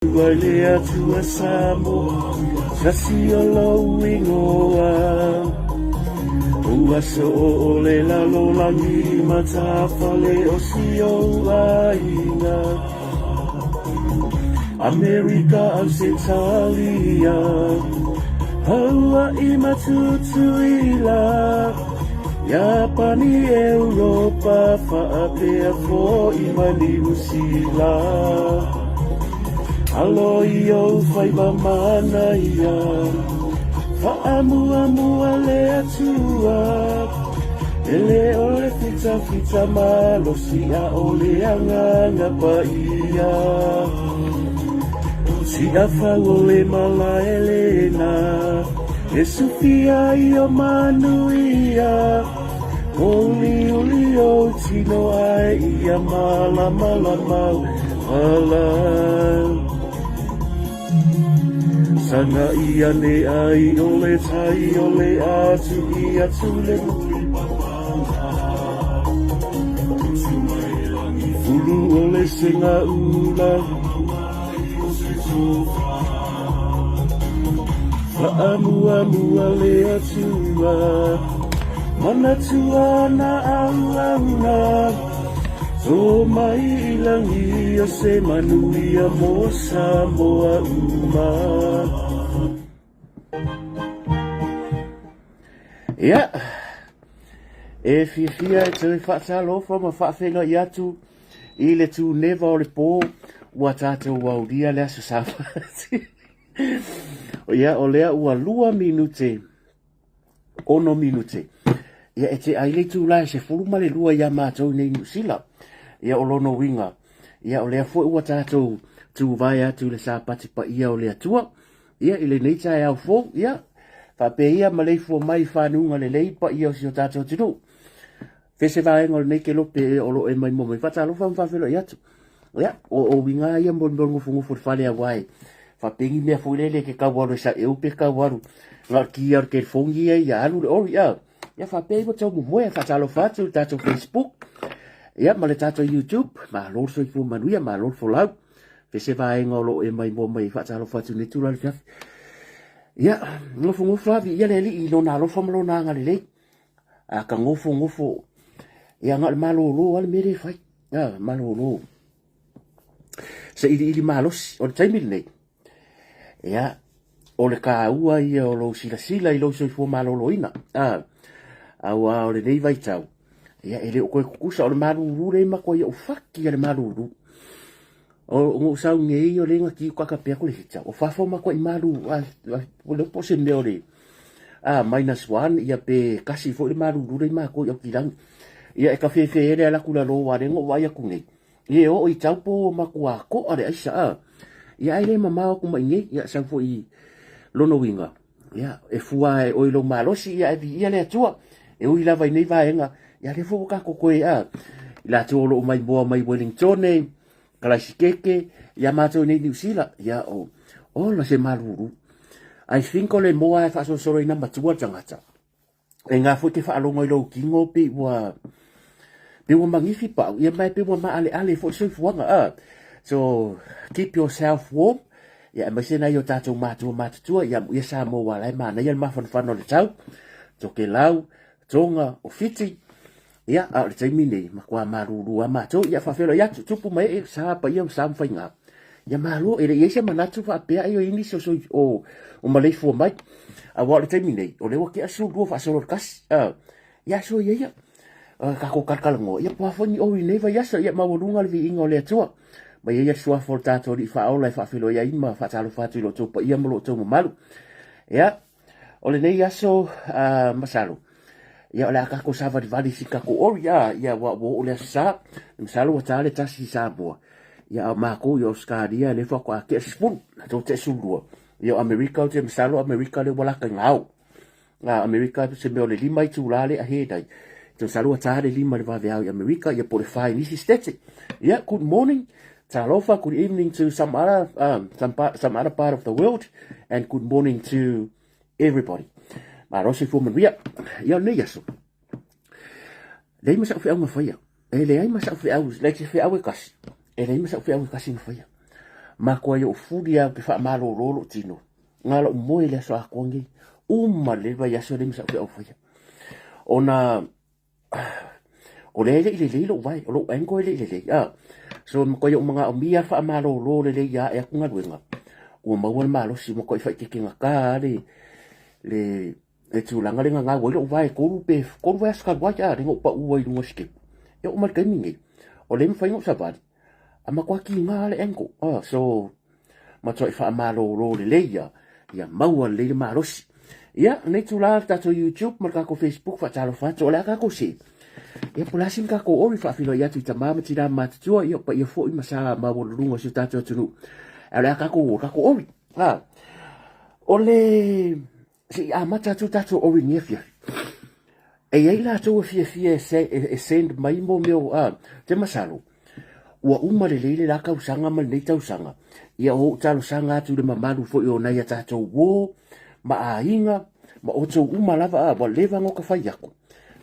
Ua i le Atua Samoa, tasi o lou ingoa. Ua soo o le lalolagi matafale o si ou aiga. Amerika Ausetalia, Haua'i ma Tutuila, Iapani Europa faapea foi ma Niu Sila. Alo i ou faiva manaia, faamuamua le Atua. E le o le fitafita malosi a o le agaga paia. Tiafau o le malaelena, e sufia ai o manuia. Uliuli ou tino ai ia malamalamau ala. Saga i ane ai o le tai o le atu i atu le muli Ulu o le senga ula Faamuamua le Atua Manatua na auauna Tō mai i langi o se manuia mō Samoa uma. Ia, e fiafia e toe faatalofa ma faafeiloai atu i le tuneva o le pō ua tātou aulia le aso Sapati. Ia, o lea ua 2 minute, 6 minute. Ia, e te ai le itula e 12 iā mātou nei Niu Sila. Ia, o lona uiga, ia, o lea foi ua tātou tuvae atu i le Sapati paia o le Atua. Ia, i lenei taeao fou, ia, faapea ia maleifua mai i fanuga lelei paia o si o tātou atunuu. Fe se vaega o lenei kelope e o lo o e maimoa mai. Faatalofa ma faafeiloai atu. Ia, o o uiga ia mo le mea o le nofonofo i le fale aua e faapea ni mea foi lele e te tau alu e saeu pe tau alu na o le ki o le telefoni ia ia alu le ori a. Ia faapea ua tau momoe. Faatalofa atu i le tatou Facebook ia ma le tatou YouTube. Malo le soifua manuia, malo le folau. Fe se vaega o lo o e maimoa mai. Faatalofa atu i lenei itula o le afiafi. Ia, nofonofo lava viia le Alii i lona alofa ma lona agalelei. A ka nofonofo, ia na o le malolo lava le mea lea e fai. A, malolo. Sailiili malosi. O le taimi lenei, ia, o le taua ia o lou silasila i lou soifua maloloina. A, aua o lenei vaitau, ia e le o toe tutusa, o le malulu lea e matua ou faki a le malulu. O ou sau nei o lea na tiu kaka pea ku le hita. O fafo matuai malu, a, o le po se mea o le a minus one ia pe kasi foi le malulu lea i matou i Aukilani. Ia e ka fefe ele ala ku lalo wa le ngo vai aku nei. Ia e oo i Taupo matua koa le aisa a. Ia ai le mamao aku mai nei, ia sau foi i lona uiga. Ia e fua e oi lou malosi ia e viia le Atua. E ui lava i nei vaega, ia lea foi ua tatou toe a. I latou o lo o maimoa mai Wellingtone, Kalaisikeike, ia matou i nei Niu Sila, ia o ola se malulu. I think o le moa e faasolosolo ina matua le tagata. E ngā foi te faalogo i lou kino pei ua pei ua manifi pau ia mai pei ua maaleale foi le soifuaga a. So keep yourself warm. Ia aemaise nai o tātou mātua matutua ia amuia Samoa ua la e manaia le mafanafana o le tau. Tokelau, Tonga, o Fiti. Ia, a o le taimi nei, matua malūlū a mātou, ia faafeiloai atu, tupu ma ee, sa paia ma sa ma faigā. Ia malo, e le i ai se manatu faapea ai o i nisi o soi, o, o maleifua mai. Aua o le taimi nei, o lea ua tea 12 faasolo i le kasi. A, ia so ia ia. A, tatou talatalanoa, ia po o a foi ni oi i lenei vaiaso, ia maualuga le viiga o le Atua. Mai ai ia le suafa o le tatou Alii Faaola e faafeiloai ai ma faatalofa atu i lo outou paia ma lo outou mamalu. Ia, O lenei aso, uh, masalo, ia o le a tatou savalivali i si tatou ori, a, ia ua ua oo le aso Sa, masalo ua ta le tasi i Samoa. Ia a o matou i Ausetalia lea faatoa tea le 10, tou tea 12. Ia o Amerika ou te masalo Amerika lea ua lata i gao. A Amerika se mea o le 5 itula lea he dai. Te masalo ua ta le 5 i le vaveao i Amerika, ia po o le 4 i nisi States. Ia, good morning. Talofa, good evening to some other, some, part, some other part of the world, and good morning to everybody. Malo soifua manuia. Ia o lenei aso, leai ma sa'u feau na faia. E leai ma sa'u feau, leai se feau e kasi. E leai ma sa'u feau e kasi na faia. Matuai ou fuli lava ou te faamalolo lou tino. Na lou moe i le aso atoa lenei. Uma lelei le vaiaso lea ma sau feau faia. Ona o lea e le i lelei lou vae, o lou ankle e le i lelei. Ah, so matuai ou manaomia le faamalolo lelei ia ae atu galuega. Ua maua le malosi, ua matuai faaitetegata lava le le le tulaga lea na gau ai lou vae 3 pe 3 vaiaso talu ai, a, lea na ou pau ai i luga o le sikepu. E oo mai i le taimi lenei, o lea e mafai ona ou savali, a matua tiga lava le ankle. Ah, so matuai faamalolo lelei ia, ia maua lelei le malosi. Ia, lenei itula le tatou YouTube ma le tatou Facebook faatalofa atu. O le a tatou see? Ia, po o le a sina tatou ori faafeiloai atu i tama ma tina matutua, ia, o paia foi ma sa maualuluga o si o tatou atunuu. Ae o le a tatou, tatou ori. Ah, o le se i amata atu tatou ori nei afiafi. E i ai latou e fiafia e send mai mo mea o, ah, te masalo, ua uma lelei le la tausaga ma lenei tausaga, ia o ou talosaga atu i le mamalu foi o nai a tatou uo ma aiga ma outou uma lava, ah, ua leva ona ota fai atu,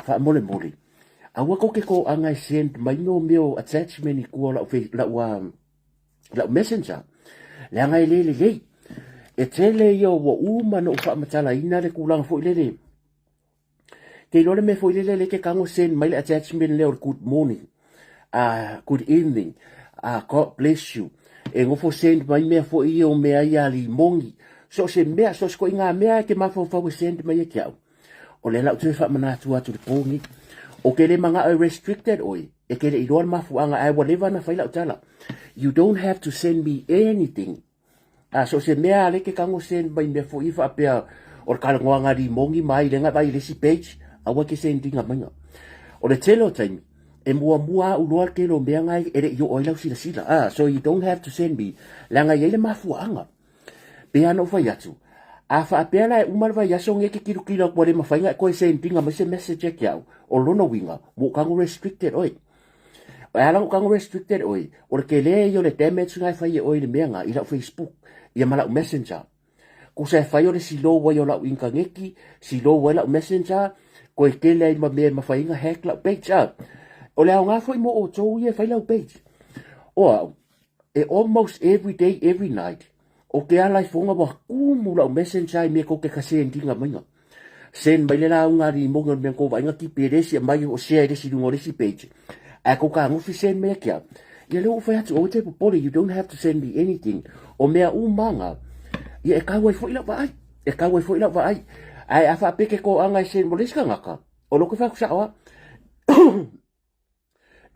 faamolemole, aua tou te toaga e send mai mo mea o attachment i tua o lau, lau, ah, lau messenger, leaga e le lelei. E tele ia ua uma ona ou faamatalaina le tulaga foi lele, te iloa le mea foi lele lea e te tago send mai le attachment lea o le good morning, good evening, God bless you. E nofo send mai mea foi ia o mea ia a limoni, so o se mea, so o se ituaiga mea e te mafaufau e send mai ia te au. O lea la ou te faamanatua atu i le po lenei. Ou te le manao e restricted oe, e te le i iloa le mafuaaga ae ua leva ona fai lau tala. You don't have to send me anything. A so o se mea a lea e te tago send mai mea foi ia faapea o le talanoaga a limoni ma ai lea na vaai i le isi page, aua e te send ina maiga. O le tele o taimi, e muamua au loa le tele o mea na e le i oo ai lau silasila. Ah, so you don't have to send me, leaga e i ai le mafuaaga. Pei lava ona ou fai atu, a faapea la e uma le vaiaso nei e te tilotilo atu ua le mafai ona e toe send ina mai se message ia te au, o lona uiga, ua ou tago restricted oe. E ala ona ou tago restricted oe, o le tele ia o le damage na e fai e oe i le mea na, i lau Facebook, ia ma lau messenger. Tusa e fai o le silou ai o lau initaneti, silou ai lau messenger, toe tele ai ma mea e mafai ai ona hack lau page. A, o le aoga foi mo outou ia e fai lau page. O au, e almost every day, every night, o ke ala i foga ua kumu lau messenger i mea tou te ka sendinga maiga. Send mai le lauga a limoni o le mea tou vaaiga tipi e le isi aumai o share i le isi luga o le isi page. Ae tou tagofi send mai ia ke au. Ia lea ua ou fai atu, aua te popole, you don't have to send me anything. O mea uma nga, ia e kau ai foi lau vaai. E kau ai foi lau vaai. Ae a faapea ke toaga e send mo le isi tagata, o lou ke fai atu sao lava.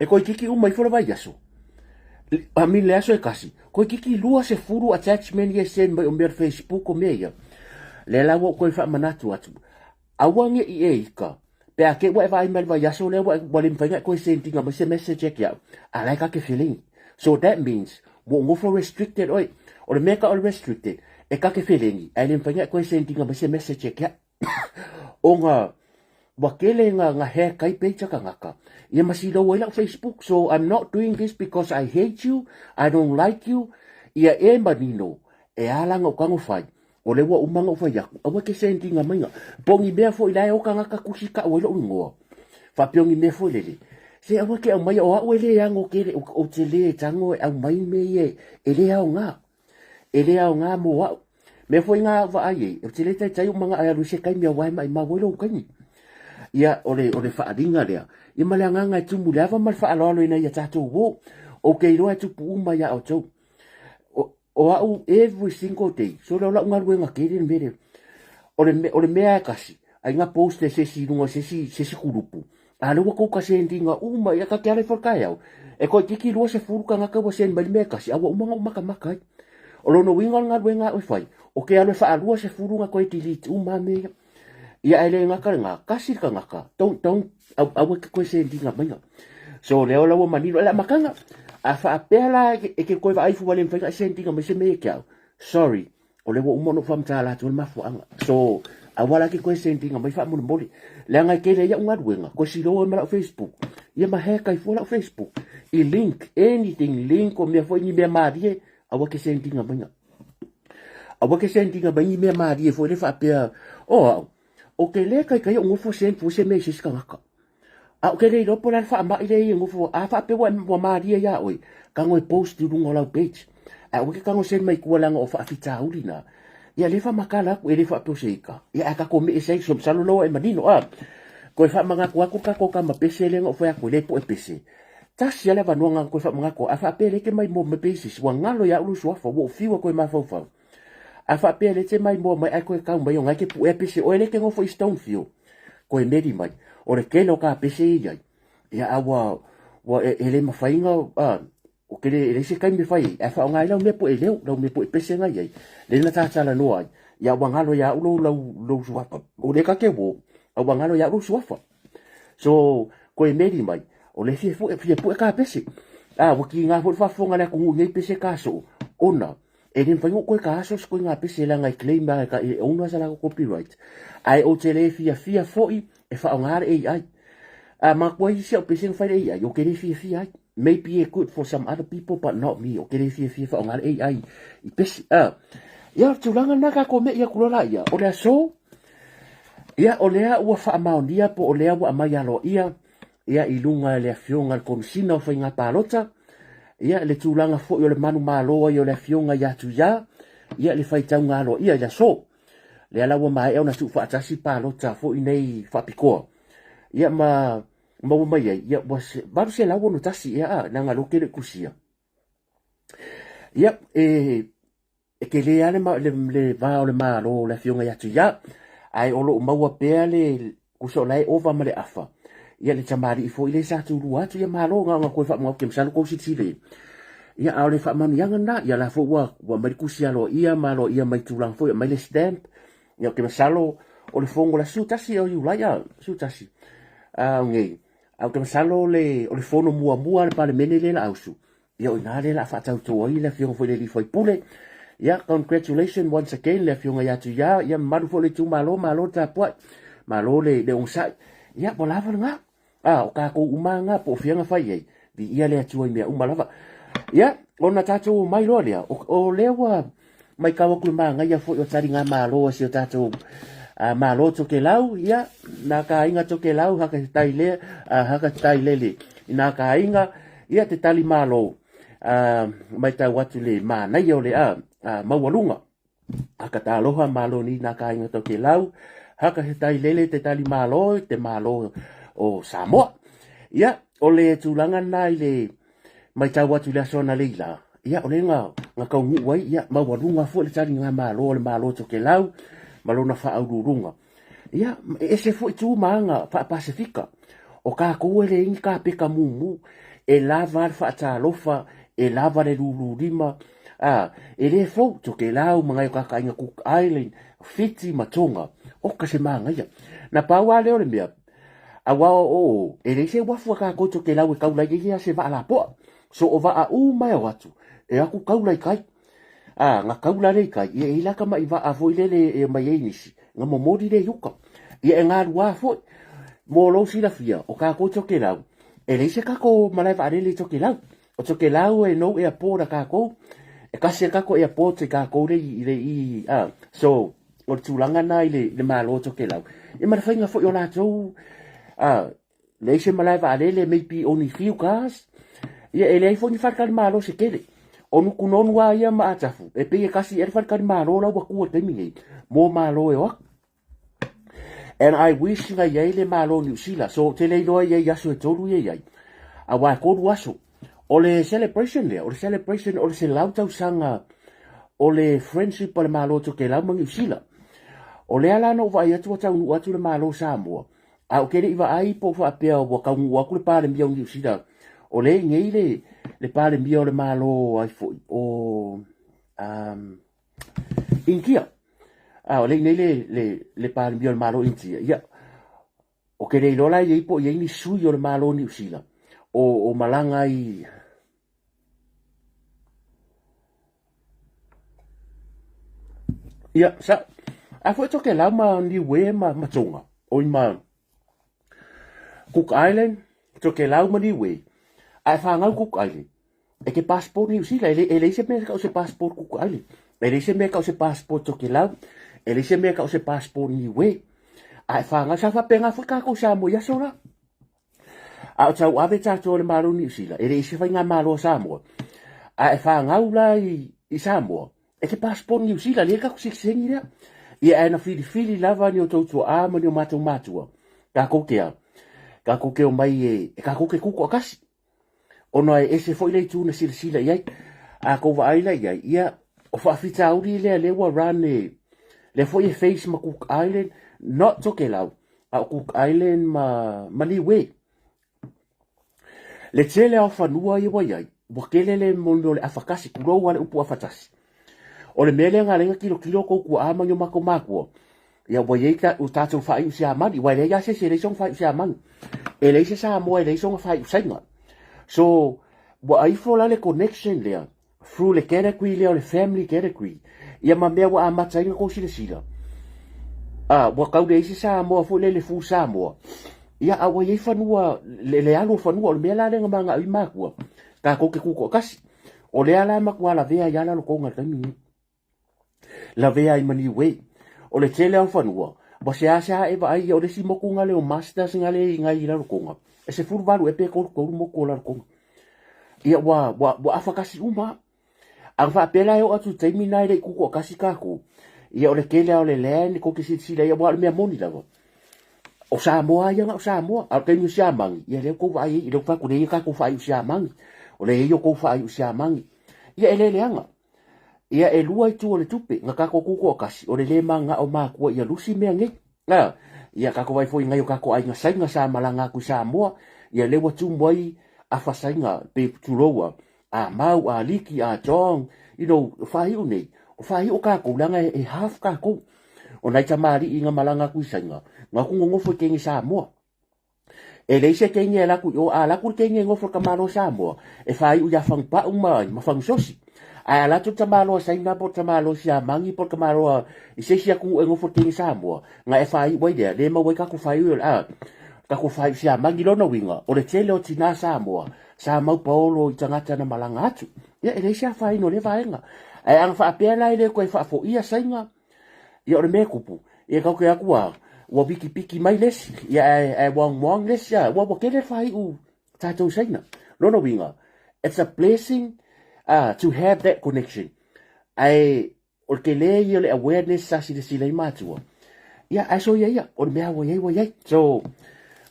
E toeitiiti uma ifo le vaiaso. I mean le aso e kasi. Toeitiiti 20 attachment ia e send mai o mea o le Facebook o mea ia. Lea la ua ou toe faamanatu atu. Aua ne i e ika. Pe a te i ua e vaai mai i le vaiaso lea ua, ua le mafai ona e toe send ina mai se message ia te au. A la e ta te felei. So that means, ua ou nofo restricted oe. O le mea e tau o le restricted, e ta te felei, ae le mafai ona e toe send ina mai se message ia te au. Ona ua tele nga nga hack ai page a tagata ia ma silou ai lau Facebook so I'm not doing this because I hate you I don't like you ia e manino e ala ona ou tago fai o lea ua uma ona ou fai atu aua e te send ina maiga po o ni mea foi la e o tagata tusi tau ai lou igoa faapea o ni mea foi lele se aua e te aumaia o au e le ano tele ou te le tago e aumai mea ia e le aoga E le aoga mō au. Mea foi ngā au vaai ei, ou te le taitai o manga e alu i se taimi aua e maimau ai lou taimi. Ia, o le, o le faaaliga lea. Ia ma le agaga e tumu i le ava ma le faaaloalo ina ia tatou uō. Ou te iloa e tupu uma iā outou. O, o au every single day, sole o lau galuega tele le mea lea. O le, o le mea e kasi, ai nga post e se isi i luga o se isi, se isi kulupu. A lea ua tou ka send ina uma, ia ka te ala ifo i le taeao, e toeitiiti 20 tagata ua send mai le mea e tasi, a ua uma ona ou makamaka ai. O lona uiga o le galuega aʻu e fai, o ke alu e faalua sefulu ona toe delete uma lava mea ia. Ia ae le gata lena, tasi le tagata, don't, don't, aua e te toe send ina maiga. So lea la ua manino, o le amataga, a faapea la e te toe vaai ifo ua le mafai ona e send ina mai se mea ia te au, sorry, O lea ua uma ona ou faamatala atu ai le mafuaaga. So, aua la ke toe send ina mai faamolemole. Leaga e tele ai au galuega, toe siloa ai ma lau Facebook. Ia ma hack ai fua lau Facebook. I link, anything link o mea foi ni mea malie, aua ke send ina maiga. Aua ke send ina mai ni mea malie foi le faapea, o au, o ke le kaikai o nofo send fua se mea i se isi tagata. A ou te le iloa po o le a le faamai lea e nofo a faapea ua, ua malie iā oe, tago e post i luga o lau page. Ae aua e te tago send mai tua leaga o faafitauli na. Ia lea e faamatala atu, e le faapea o se ita. Ia ae tatou mee ese ai, so masalo loa e manino a. Toe faamanatu atu le tatou tama pese lea na ou fai atu ai, le poe pese. Tasi lava le avanoa na ona toe faamanatu, a faapea lea e te maimoa mai pe isi, ua galo ia au lou suafa, ua ou fiu e toe mafaufau. A faapea lea e te maimoa mai ae toe tau mai ona e te puea pese, oe lea e te nofo i Stonefield, toe meli mai. O le tele o ta pese ia i ai, ia a ua, ua e, e le mafai ona, a, ou te le, e leai se taimi e fai ai, ae faaaoga ai lau mea pue leo, lau mea pue pese na i ai, lea na ta talanoa ai, ia ua galo ia au lou, lau, lou suafa, o lea ta te uo, a ua galo ia au lou suafa. So, koe meli mai, o lea fia pue, fia pue ka pese. A, ua kiga foi le faafofoga a le atunuu i nei pese ka soo, ona, e le mafai ona ou toe ta aso se ituaiga pese leaga e claim lava e ka, e own sa latou copyright. Ae ou te le fiafia foi e faaaoga le AI. A manatua isi au pese na fai le AI, ou te le fiafia ai. Maybe e good for some other people but not me. Ou te le fiafia e faaaoga le AI i pese. A, ia, o le tulaga lena tatou me'i atu loa laia. O le aso, ia, o lea ua faamaonia po o lea ua aumai aloaia ia i luga e le Afioga i le Komesina o Faiga Palota, ia le tulaga foi o le manumalo ai o le Afioga ia Tuia, ia le faitauga aloaia i le aso. Lea la ua maea ona tuufaatasi palota foi nei faapitoa. Ia ma maua mai ai, ia ua 861 ea a, leaga lea ou te le i tusia. Ia, e E tele lava le, le, le va o le Malo o le Afioga ia Tuia, ae o lo o maua pea le tusa o la e ova ma le afa. Ia le tamalii foi lea sa tulua atu, ia malo na ona toe faamau atu, masalo tou silasila i ai. Ia a o le faamanuiaga lena, ia la foi ua, ua aumai le tusi aloaia ma aloaia mai tulaga foi, aumai le stamp. Ia ou te masalo o le fono o le aso 11 o Iulai, a, 11 a, o nei. A ou te masalo o le, o le fono muamua a le Palemene lea la ausu, Ia o ina lea la faatauto ai le afioga foi le alii faipule. Ia congratulations once again le afioga ia Tuia, ia mamalu foi le itumalo, malo le tapuai, malo le, le onosai. Ia ua lava lena. A, o tatou uma lena po o fea na fai ai, viia le Atua i mea uma lava. Ia, ona tatou omai loa lea, o, o lea ua matau atu le manaia foi o taligamalo a si o tatou uh, Malo Tokelau, ia, nā ka aiga Tokelau, haka te tai le, uh, haka te tai lele, i nā ka aiga, ia te tali malo, uh, matau atu le manaia o le uh, uh, maualuga. Haka tāloha malo ni nā ka aiga Tokelau, haka te tai lele te tali malo, te malo o Samoa. Ia, o le tulaga nā i le, Matau atu i le aso analeila, ia, o lea na, na taunuu ai, ia, maualuga foi le taligamalo a le Malo o Tokelau ma lona faauluuluga. Ia, e ese foi tu ma aga faa-Pasefika. O tatou e leai ni kapeka mumu, e lava le faatalofa, e lava le lululima, a, e le fou Tokelau ma nai o tatou aiga Cook Island, Fiti ma Tonga. Oka se manaia. Na pau lava lea o le mea, Aua o o, e leai se uafu a tatou i Tokelau e taula ai ia se vaa lapoa. So o vaa uma e o atu, e o atu taula i tai. A, na taula lea i tai, ia e i ai la tamai vaa foi lele e omai ai nisi, na momoli lea i uta. Ia e galua foi. Mo lou silafia, o tatou i Tokelau, e leai se tatou malae vaalele i Tokelau. O Tokelau e no airport a tatou. E tasi le tatou airport i tatou le i, le i, a, so, o le tulaga na i le, le Malo o Tokelau. E ma le faiga foi o latou, a, leai se malae vaalele, maybe only few cars. Ia, e leai foi ni faletalimalo se tele. O Nukunonu lava ia ma Atafu, e pei e tasi ea le faletalimalo la ua tu i le taimi nei, mo Malo e o atu. And I wish na i ai le Malo o Niu Sila. So, ou te le iloa i ai aso e tolu ia i ai. Aua e tolu aso. O le celebration lea, o le celebration o le 100 tausaga o le friendship a le Malo o Tokelau ma Niu Sila. O lea la na ou vaai atu ua taunuu atu le Malo o Samoa, a ou te le i vaai po o faapea ua taunuu atu le Palemia o Niu Sila. O lea i nei le, le Palemia o le Malo ai foi o um, Initia. A o lea i nei le, le, le Palemia o le Malo o Initia. Ia, Ou te le iloa la i ai po o i ai ni sui o le Malo o Niu Sila o, o malaga ai Ia, sa, a foi Tokelau ma Niue ma, ma Tonga, oi ma Cook Island, Tokelau ma Niue, a e whāngau Cook Island. E ke passport Niu Sila, e, le, e leai se mea e kau se passport Cook Island. E leai se mea e kau se passport Tokelau, e leai se mea e kau se passport Niue. A e whāngau, sa whapenga foi kākou Samoa i aso la. A o tau ave tātou o le Malo Niu Sila, e leai se whai ngā Malo a Samoa. A e whāngau la i, i Samoa, e te passport Niu Sila, lea tatou sitiseni lea. Ia ae na filifili lava ni o tou tuaa ma ni o matou matua, tatou te a, tatou te omai e, e tatou te tutoatasi. Ona e ese foi le itu na silasila i ai. A tou vaai la i ai, ia, o faafitauli lea lea ua run e, lea foi e face ma Cook Island, not Tokelau, a o Cook Island ma, ma Niue. Le tele lava o fanua ia ua i ai, ua tele le mea o le afatasi, tulou lava le upu afatasi. O le mea lea na ala ai ona tilotilo tou tuaa ma ni o matou matua, ia ua i ai ta, o tatou faaiu Siamani, aua e leai lava se isi e leai sona faaiu Siamani. E leai se Samoa e leai sona faaiu Saina. So, ua aifo la le connection lea, through le category lea o le family category, ia ma mea ua amata ai ona tou silasila, a, ua tau leai se Samoa foi lele full Samoa, ia a ua i ai fanua, le, le alu o fanua, o le mea la lea na manao ai matua, tatou te tutoatasi. O lea la e matua lavea ai lava Rarotonga i le taimi lenei. Lavea ai ma Niue. O le tele lava o fanua, ua seasea e vaai ia o le isi motu na lea o Masters na lea i nai Rarotonga, e 18 ea pe 33 motu o Rarotonga. Ia ua, ua, ua afatasi uma. A na faapea la e oo atu i le taimi lena e le i tutoatasi tatou, ia o le tele lava o le land tou te silasila i ai, aua o le mea moni lava, o Samoa lava ia na o Samoa. A o le taimi o Siamani, ia lea ua tou vaai ai, lea ua fai atu lea e i ai tatou faaiu Siamani, o lea e i ai outou faaiu Siamani. Ia e le leaga. Ia e lua itu o le tupe, na tatou tutoatasi, o le le mananao o matua ia lusi mea nei. A, ia tatou vaai foi i nai o tatou aiga Saina sa malaga atu i Samoa, ia lea ua tumu ai afa Saina, pe tulou a, a Mau, a Liki, a John, you know, o faaiu nei, o faaiu o tatou, leaga e half tatou. O nai tamalii na malaga atu i Saina, na o atu nonofo i teine Samoa. E leai se teine e alu atu i o, a alu atu le teine e nofo i le tamaloa Samoa, e faaiu ia Fagupau ma, ma Fagusosi. Ae a alu atu le tamaloa Saina po o le tamaloa Siamani po o le tamaloa i se isi atunuu e nofo i le teine Samoa, na e faaiu ai lea, le maua ai tatou faaiu, a, tatou faaiu Siamani. Lona uiga, o le tele o tina Samoa, sa mau paolo i tagata na malaga atu. Ia, e leai se afaina o lea vaega. Ae ana faapea la e le toe faafoia Saina, Ia o le mea e tupu, ia tatou te atu a, ua pikipiki mai le isi, ia ae, ae waongwaong le isi, a, ua, ua tele le faaiu tatou Saina. Lona uiga, it's a blessing uh, to have that connection. Ae o le tele ia o le awareness sa silasila ai matua. Ia, ae soia ia, o le mea ua iai, ua iai. So,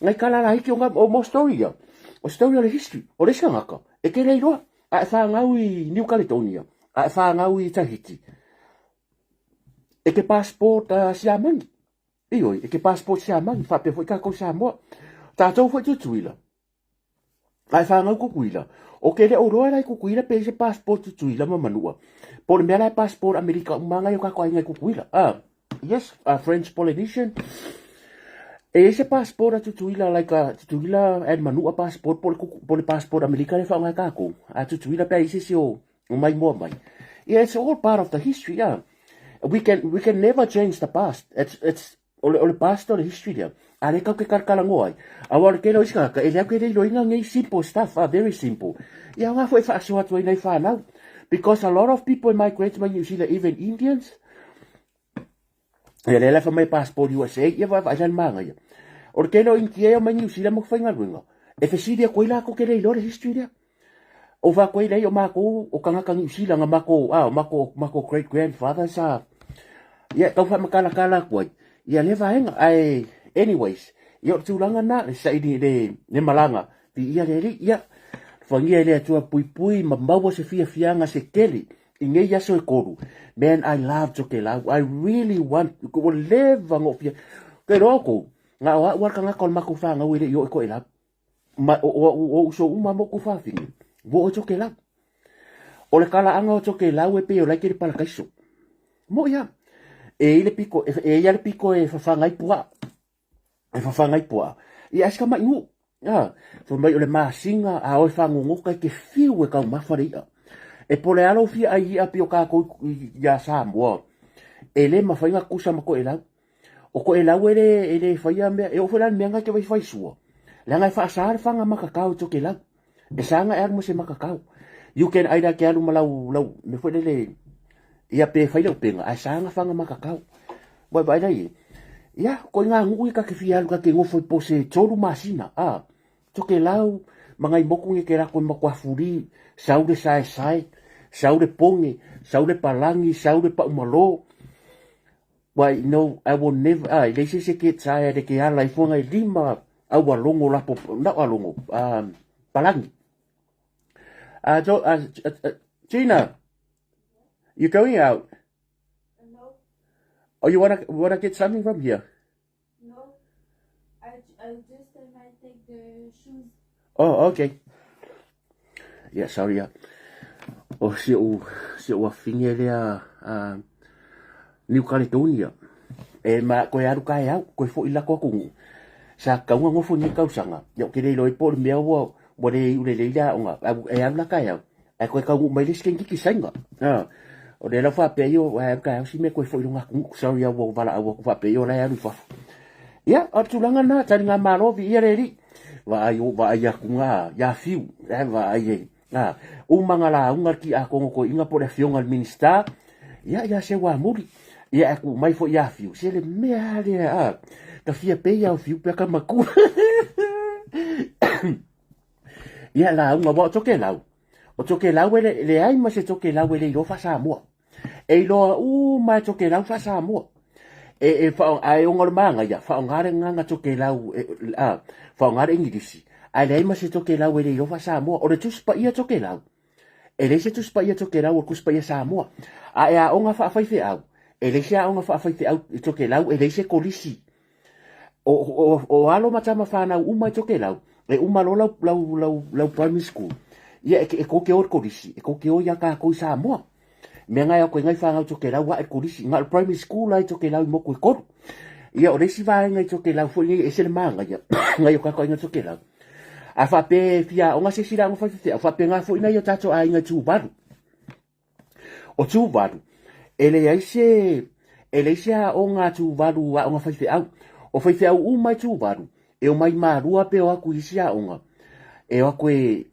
ngai kala la hiki o, ngā, o mo story ia. O story o le history. O le isi tagata, e te leiloa. A e whāngau i New Caledonia, a e whāngau i Tahiti, E ke passport a Siamani. Ioe, e ke passport Siamani, faapea foi tatou Samoa. Tatou foi Tutuila. A e whanau Kukuila. O ke le oroa la i Kukuila pe se passport Tutuila ma Manua. Po le mea la e passport Amerika uma ngai o kako ai ngai Kukuila. Ah, yes, French Polynesian. E i se passport a Tutuila, like a Tutuila and Manua passport, po le, po le passport Amerika le whaonga e kākou. A Tutuila pe i se se o O mai moa mai. Yeah, it's all part of the history, yeah. We can, we can never change the past. It's, it's, o le, o le past o le history lea. A le kau ke kalakala ai. A wa le kelo isi kaka, e lea ke le iloina ngei simple stuff, ah, very simple. Ia nga foi whaasoa atu ai nei whanau. Because a lot of people migrate mai New Zealand, even Indians, Ia lea la fai mai passport USA, ia vaavaai la le manaia. O le tele o Initia e omai Niu Sila mo faigaluega, e fesili atu ai latou ke le iloa le history lea. O fai atu ai leai o matou o tagata Niu Sila na matou, a, o matou, matou great grandfather sa, ia tau faamatalatala atu ai, ia lea vaega. Ae, anyways, ia o le tulaga lena, le saili, le, le malaga, viia le Alii, ia, alofagia e le Atua puipui ma maua se fiafiaga se tele I nei aso e kolu, man, I love Tokelau. I really want, ua leva ona ou fia, ke iloa oukou, na o a'u a le tagata o le matou fanau e le i oo i Toelau. Ma, o, o, o, o uso uma ma ou tuafafine, ua oo i Tokelau. O le talaaga o Tokelau e pei o lae ke le parakaiso. Moʻi a. E i le piko, e, e ia le piko e fafaga ai puaa. E fafaga ai puaa. Ia ae si tamaʻi nuu. A, fai mai o le masina a oe fagogota e te fiu e taumafa le iʻa. E po o le a lou fia ʻai iʻa pei o tatou iā Samoa, e le mafai ona tutusa ma Toelau. O Toelau e le, e le faia mea, e oo foi la i le mea lena e te vaifai sua, leaga e faasa le faga matatao i Tokelau. E sa ona e alu ma se matatao. You can either ke alu ma lau, lau, mea foi lele, ia pe fai le upega, ae sa ona faga matatao. Ua e vaai la i ai? Ia, ko i ngā nuu ia ta te fia alu ta te nofo i po se tolu masina, a, Tokelau, ma ngai moku nge ke lako e matua fuli, sau le saesae, Sau le poge, sau le palagi, sau le paumalo. Why, no, I will never, ah, e leai se isi e get tired e ke ala ifo ngai lima au alogo lapo, na o alogo, um, palagi. Uh, so, uh, uh, Gina, you going out? No. Oh, you wanna wanna get something from here? No. I, I just I might take the shoes. Oh, okay. Yeah, sorry. Yeah. O si o si o afine lea uh, New Caledonia. E ma koe alu ka e au, koe fo ila ko kungu. Sa kaunga ngofo ni kausanga. Ia ke le loi po le mea ua ua le iu le leila onga. E alu la ka e au. Ae koe kaunuu mai le isi kenikiki saina. A, o lea lau faapea ia, ae alu taeao si mea koe foi i luga atu, sorry au ua valaau atu faapea ia o la e alu i fafo. Ia, o le tulaga lena, taligamalo viia le Alii. Vaai, vaai atu ga ia Fiu, ae vaai ai. A, uma nga lauga le tiakono toeaina po o le afioga i le Minisita, ia, ia Seuamuli. Ia, ae tuu mai foi ia Fiu, se le mea lava lea, a, ta fia pei ia o Fiu pe a ka matua. Ia, lauga, aua o Tokelau, O Tokelau e leai ma se Tokelau e le iloa faa-Samoa. E iloa uma e Tokelau faa-Samoa. E, e wha, a e onga o le māngaia, whaonga le nganga Tokelau, e, a, whaonga le Ingilisi, a e leai ma se Tokelau e le iloa faa-Samoa. O le Tusi Paia Tokelau, e leai se Tusi Paia Tokelau o le Tusi Paia Samoa. A e aoga faafaifeau, e leai se aoga faafaifeau i Tokelau, e leai se kolisi. O, o, o alo ma tama whanau uma i Tokelau, e uma loa lau, lau, lau, lau primary school, ia e, e kou ke o i le kolisi, e kou ke o ia kākou i Samoa. Mea ngai au koe ngai whanau Tokelau a e kolisi, nga o le primary school ai Tokelau i moku e kolu. Ia o le isi vaega i Tokelau foi nei ese le māngaia, ngai o kākou aiga Tokelau. A whape fia aoga se isi la aoga whaiwhewheau, whape ngā foi nei o tātou aiga i Tuvalu. O Tuvalu, e leai se, e leai se aoga a Tuvalu, aoga faifeau. O faifeau uma i Tuvalu, e omai malua pe o atu i isi aoga, e o atu e,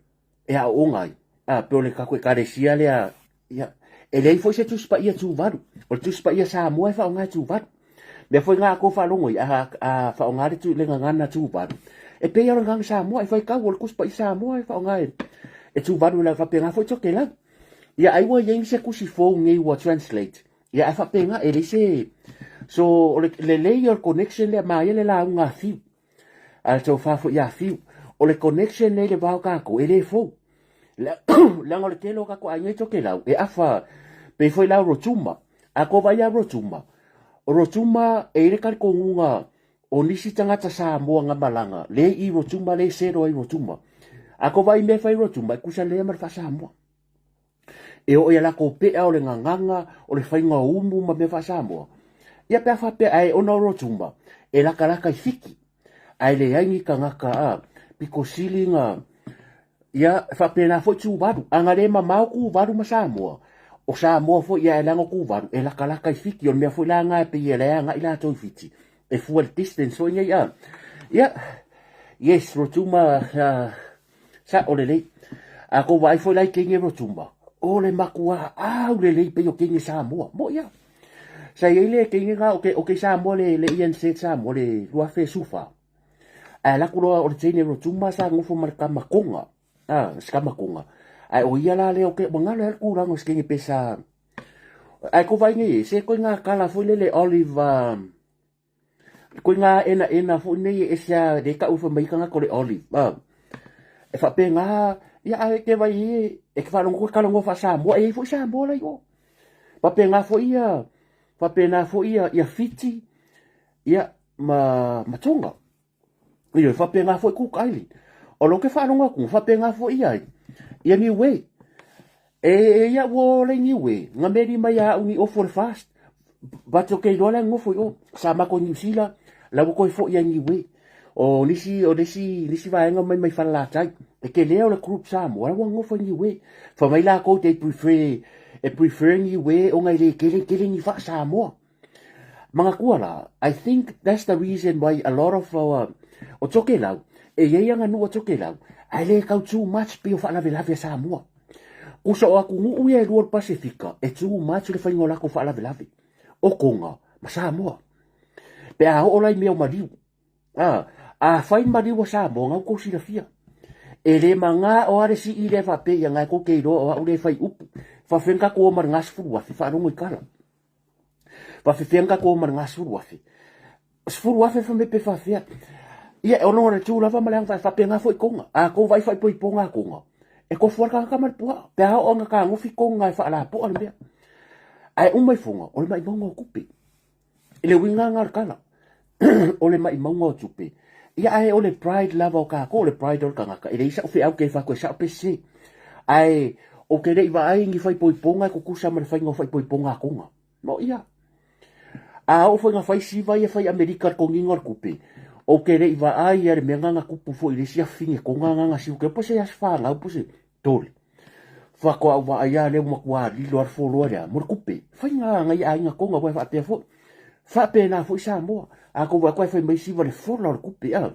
e aooga ai. A, pe o le tatou ekalesia lea, ia, e leai foi se Tusi Paia Tuvalu. O le Tusi Paia Samoa e faaaoga e Tuvalu. Mea foi ngā kou faalogo i a, a faaaoga le, tu, le gagana Tuvalu. E pei o le gagana Samoa e faitau o le Tusi Paia Samoa e faaaoga e, e Tuvalu la faapena foi Tokelau. Ia ai ua iai se tusi fou nei ua translate. Ia ae faapena e leai se so o le lelei o le connection lea maia le lauga a Fiu. A le tofa foi ia Fiu. O le connection lea i le va o tatou e le fou. Leaga o le tele o tatou aiga i Tokelau e afa pei foi la o Rotuma. A kou vaai ia Rotuma, o Rotuma e i ai le talitonuga O nisi tagata Samoa nga malaga, le i Rotuma, le selo ai Rotuma. A ko vai mea fai Rotuma, e kusa lea ma le faa-Samoa. E oo ia lako pea o le gagaga, o le faiga o umu ma mea faa-Samoa. Ia pe a faapea, ae ona o Rotuma, e lakalaka i Fiti. Ae leai ni tagata a, pito sili na, Ia, e faapena foi Tuvalu. A na le mamao Tuvalu ma Samoa, o Samoa foi ia e leaga o Tuvalu, e lakalaka i Fiti. O le mea foi la na e pei e la e agai latou i Fiti, e fua i le distance foi nei a. Ia, yes, Rotuma, uh, sa'o lelei. A kou vaai foi la i teine Rotuma, o le matua au lelei pei o teine Samoa. Mo'i a. Sa i ai le teine na o ke, o ke Samoa le, le Ian said Samoa le 2014. Ae alu atu loa o le teine Rotuma sa nofo ma le tama Tonga, a, se tama Tonga. Ae o ia la lea o ke, ua galo ai le tulaga o se teine pe sa, ae ko vaai nei e, se koe ngā kala foi lele olive, uh, koe ngā enaena foi nei e ese a le kau fai mai tagata o le olive, uh, e faapena, ia ae ke vai e, e ke faalogo koe talanoa faa-Samoa, e i ai foi Samoa la i o. Faapena foi ia, faapena foi ia, ia Fiti, ia, ma, ma Tonga. Ioe, faapena foi Cook Island. O lou ke faalogo atu, faapena foi ia ai. Ia Niue. E, e ia ua o le Niue, nga meli mai a au ni ofo le fast. But o ke iloa le ngofo i o, sa mako New Zealand, la ua koe foi ia Niue. O nisi, o nisi, nisi vaega mai mai Falelatai. E ke lea o le group Samoa, la ua ngofo i Niue. Fa mai lakou they prefer, e prefer Niue ona e le kele, kele ni faa Samoa. Manatua la, I think that's the reason why a lot of our, o Tokelau, e i ai aganuu a Tokelau, ae le tau too much pei o faalavelave a Samoa. Kusa o atunuu ia e lua o le Pasefika, e too much le faiga o latou faalavelave, o Tonga ma Samoa. Pe a oo la i mea o maliu, A, afai maliu a Samoa, nga kou silafia. E le magā o ale sii lea faapea ia ngae kou ke iloa o au lea e fai upu. Faafefea na tatou o ma le 40,000, faalogo i tala. Faafefea na tatou o ma le 40,000. 10,000 fai mai pe faafefea. Ia, o lona le tu lava ma le aga faapena foi Toga. A tou vaai faaipoipoga a Toga, e tofu lava le tagata ma le puaa. Pe a oo ina tagofi Toga e faalapoa le mea. Ae uma ifoga, o le maimauga o tupe. I le uiga lena o le tala, o le maimauga o tupe. Ia ae o le pride lava o tatou, o le pride o le tagata. E leai sau feau ke fai atu e sao pe sese. Ae ou te le i vaai ni faaipoipoga e tutusa ma le faiga o faaipoipoga a Toga. No ia. A oo foi ina fai siva ia fai Amerika i le toniga o le tupe, ou te le i vaai ia le mea na na tupu foi i le isi afafine Toga na na siu ke po se aso fanau po se tole. Faatoa ou vaai lava lea ua matua lilo lava le foloa lea mo le tupe. Faiga a nai aiga Toga aua e faapea foi. Faapena foi Samoa. A tou vaai atu ai fai mai siva le fola o le tupe a.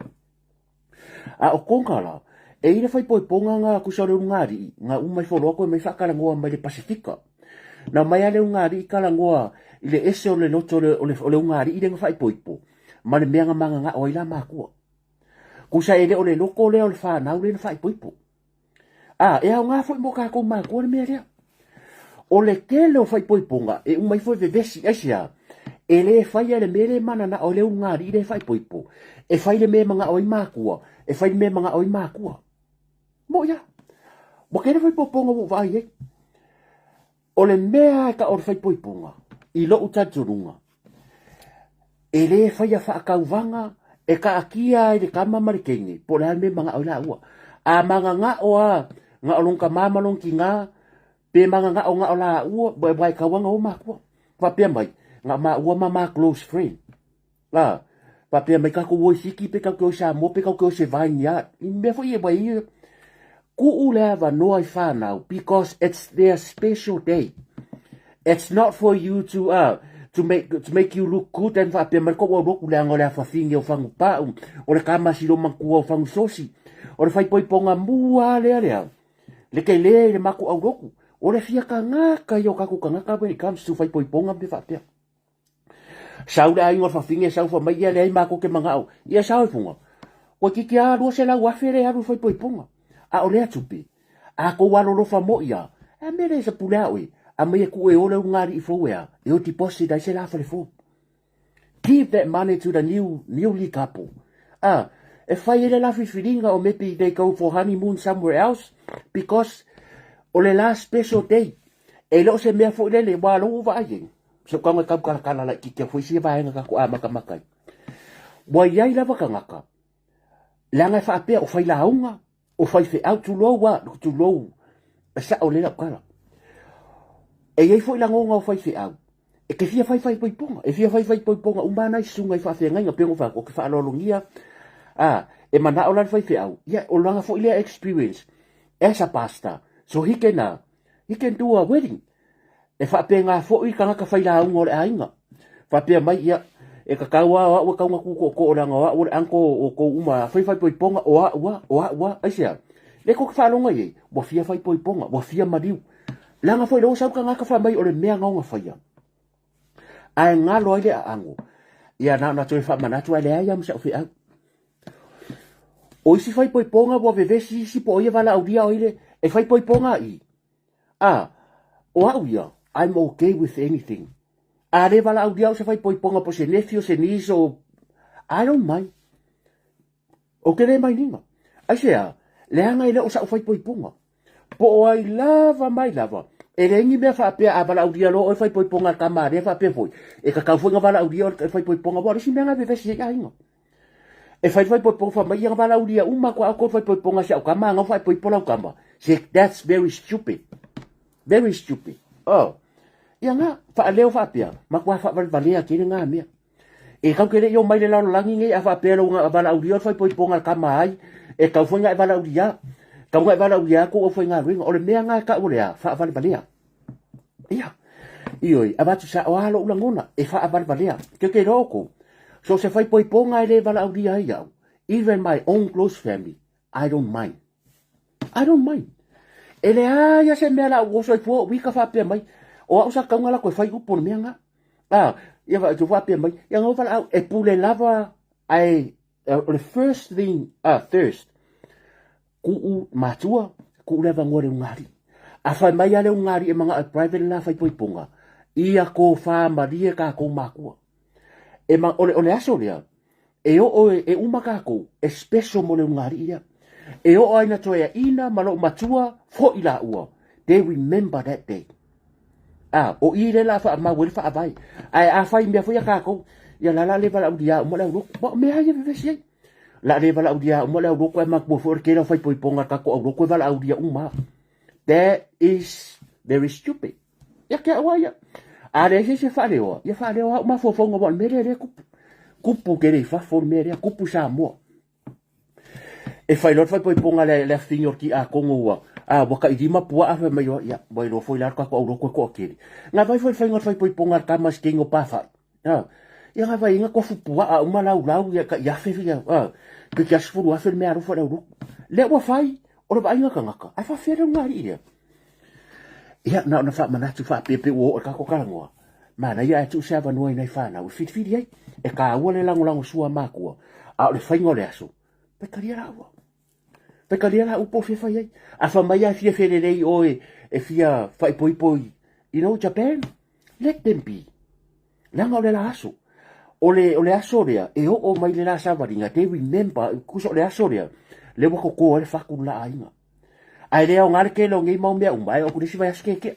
A o Toga la, e i le faaipoipoga na tusa o le ulugalii, na uma ifo loa toe mai faatalanoa mai le Pasefika. Na mai lava le ulugalii talanoa i le ese o le loto o le, o le, o le ulugalii lea na faaipoipo ma le mea na mananao ai la matua. Tusa e le o le loto lea o le fanau lea na faaipoipo. A, e aoga foi mo tatou matua le mea lea. O le tele o faaipoipoga e uma ifo e vevesi, aisea? E le faia le mea lea e mananao ai le ulugalii lea e faaipoipo, e fai le mea e manao ai matua, e fai le mea e manao ai matua. Moʻi lava. Ua tele faaipoipoga ua ou vaai ai. O le mea e tau o le faaipoipoga, i lou talitonuga, e le faia faatauvaga e taatia ai le tama ma le teine, po o le a le mea e manao ai laua. A mananao lava na o lona tama ma lona tina, pe mananao na o laua, aua e tatau lava ona o matua. Faapea mai, na o maua ma ma close friend. A, faapea mai tatou o i Fiti pe tatou te o i Samoa pe tatou te o i se vineyard. I mea foi ia ia tuu le avanoa i whanau because it's their special day. It's not for you to to make to make you look good and faapea mai kou aulotu leaga o le afafine o Fagupau, o le kamasi lomatua o Fagusosi, o le faaipoipoga mua lea lea. Le tele i le matou aulotu, o le fia tagata ia o tatou tagata when it comes to faaipoipoga ma mea faapea. Sau le aiga o le fafine sau fai mai ia leai matou te manao. Ia sao i fuga. Toeitiiti a 200,000 le alu i faaipoipoga. A o lea tupe, a tou alolofa moi a, a mea lea sa pule a oe, aumai e tuu e o le ulugalii fou e a, e o deposit ai se la fale fou. Give that money to the new, newly couple. A, e fai ai le la filifiliga or maybe they go for honeymoon somewhere else because o le la special day. E le o se mea foi lele, ua lou vaai ai. Se ukaga e tautalatala laitiiti foi sia vaega tatou amatamata ai. Ua i ai lava tagata, leaga e faapea o failauga, o faifeau, tulou a, tulou, e sao lelei lau tala. E i ai foi lagona o faifeau, e te fia fai faaipoipoga, e fia fai faaipoipoga uma lava nai susuga i faafeagaiga, pei ona ou fai atu, ou te faaaloalogia, a, e manao la le faifeau, ia, o lana foi lea experience as a pastor, so he can, he can do a wedding. E faapena foi tagata failauga o le aiga. Faapea mai, ia, e tatau lava o au e tau na tu tootoo leaga o au o le uncle o outou uma, afai faaipoipoga, o au lava, o au lava. Aisea? Lea tou te faalogo i ai, ua fia faaipoipoga, ua fia maliu. Leaga foi lea ua sau le tagata fai mai o le mea na ona faia, ae galo ai le aano. Ia na ona toe faamanatu ae leai lava ma si au feau. O isi faaipoipoga ua vevesi isi po o ai e valaaulia o ai le, e faaipoipoga i. A, o au ia, I'm okay with anything. A le valaaulia au se faaipoipoga po se nephew, se niece o, I don't mind. Ou te le mainiga. Aisea? Leaga e le o sa'u faaipoipoga. Po o ai lava mai lava, e leai ni mea faapea a valaaulia loa oe faaipoipoga a le tama a lea faapea foi, e tatau foi ona valaaulia oe le faaipoipoga aua o le isi mea na e vevesi ai aiga. E fai le faaipoipoga fai mai ia na valaaulia uma atu a outou le faaipoipoga a si au tama a na faaipoipo lau tama. Se that's very stupid. Very stupid. Oh. Ia na, faaleo faapea, matua faavalevalea tele na mea. E kau ke le i o mai le lalolagi nei a faapea lou valaaulia o le faaipoipoga a le tama ai, e tau foi na e valaaulia. Tau na e valaaulia atu au faigaluega. O le mea na e tau o le a, faavalevalea. Ia, ioe, avatu sao lava lou lagona, e faavalevalea. Ke ke iloa outou, so o se faaipoipoga e le valaaulia ai au, even my own close family, I don't mind. I don't mind. E leai lava se mea la ou oso ai fua ou ika faapea mai, o au sa tauga latou e fai upu o le mea na. A, ia faapea mai, ia na valaau, e pule lava, ae o le first thing, first, kuu matua, kuu le avanoa i le ulugalii. A fai mai a le ugāliʻi e manao e private le la faaipoipoga, ia tofa malie tatou matua. E ma, o le, o le aso lea, e oo e, e uma tatou, e special mo le ugāliʻi lea. E oo ai na toeaina ma lou matua, foʻi laua. They remember that day. A, o i lea la faamau ai le faavae. Ae a fai mea foi a tatou, ia la la le valaaulia uma le aulotu. Ma o mea ia vevesi ai. La le valaaulia uma le aulotu ae manatua foi o le tele o faaipoipoga a le tatou aulotu e valaaulia uma. That is very stupid. Ia te au ia. A leai se isi e faaleoa, ia faaleoa au mafaufauga aua o le mea lea lea e tupu. Tupu tele i fafo le mea lea, tupu i Samoa. E fai loa le faaipoipoga le, le afifini o le tiakono ua, a, ua tailima puaa fai mai ia, ua iloa foi la le tatou aulotu e toatele. Na vaai foi le faiga o le faaipoipoga a le tama i se taimi o Pafa'i. A, ia na vaai na tofu puaa uma laulau ia tai afe ia, a, toeitiiti 10,000 le meaalofa i le aulotu. Lea ua fai, o le vaaiga tagata, ae faafefea le ulugalii lea? Ia, na ona faamanatu faapea pei ua oo i le tatou talanoa, manaia ae tuu se avanoa i nai fanau e filifili ai. E taua le lagolago sua a matua, a o le faiga o le aso, faitalia laua. Faitalia laua po o fia fai ai. A fai mai lava e fia felelei oe e fia faaipoipo i, you know, Japan, let them be. Leaga o le la aso. O le, o le aso lea, e oo mai le la savaliga, they remember, tusa o le aso lea, lea ua toto ai le fatu le la aiga. Ae le aoga le tele o nei mau mea uma, ae oo atu i le isi vaiaso keekea.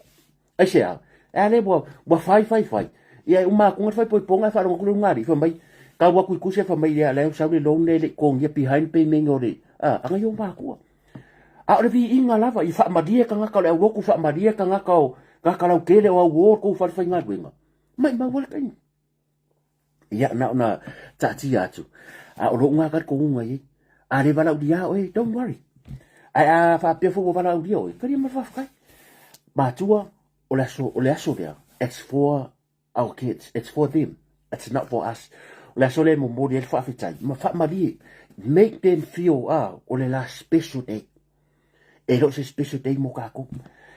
Aisea? E a lea ua, ua fai, fai, fai. Ia e uma atu le faaipoipoga e faalogo atu le ulugalii, fai mai, tau atu i tusi fai mai, ia lea ua sau le loan lea e le i totogia behind payment o le, a, aga ia o matua. A o le viiga lava, ia faamalie tagata o le aulotu, faamalie tagata o tagata lautele o auo o le tou falefaigaluega. Maimau ai le taimi. Ia, na ona taatia atu. A o lou ngā talitonuga i ai. A le valaaulia oe, don't worry. Ae a faapea foi ua valaaulia oe, talia ma le faafetai. Matua, o le aso, o le aso lea, it's for our kids, it's for them, it's not for us. O le aso lea e momoli ai le faafetai, ma faamalie, make them feel, ah, o le la special day. E le o se special day mo kākou.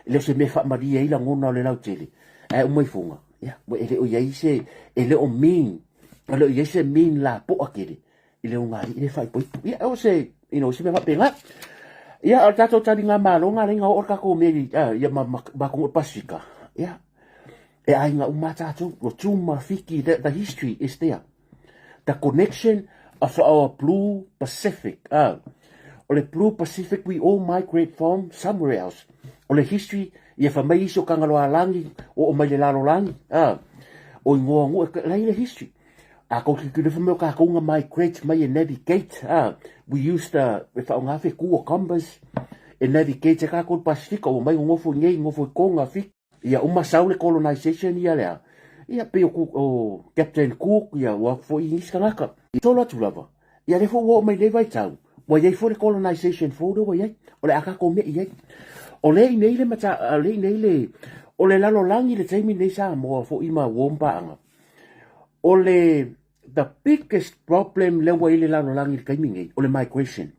E le o se mea e faamalie ai lagona o le lautele. Ae uma ifoga, ia, e le o i ai se, e le o mean, e le o i ai se mean lapoa tele i le ugāliʻi le faaipoipo. Ia, o se, you know, se mea faapena. Ia, o le tatou taligamalo ngā lenga oo le tatou mea i, uh, ia ma, ma, ma kongo Pasifika. Ia, e aiga uma tātou, Rotuma, Fiti, the history is there. The connection of our blue Pacific. O le blue Pacific we all migrate from somewhere else. O le history, ia fai mai isi o Kangaloalagi, oo mai le lalolagi. O ingoa o nuu, la i le history. A kou tilotilo ifo mai o kakou na migrate mai e navigate. We use the, e faaaoga fetu o compass e navigate ai kakou i le Pasifika, ua omai nonofo i nei, nonofo i Tonga, Fiti. Ia uma sau le colonization ia lea, ia pei o, o Captain Cook, ia ua atu foi i nisi tagata. I solo atu lava, ia lea foi ua oo mai lenei vaitau, ua i ai foi le colonization fou lea ua i ai, o le a tatou me'i i ai. O lea i inei le mata, o lea i inei le, o le lalolagi i le taimi lenei Samoa foi ma uo ma paaga. O le, the biggest problem lea ua i le lalolagi i le taimi nei, o le migration.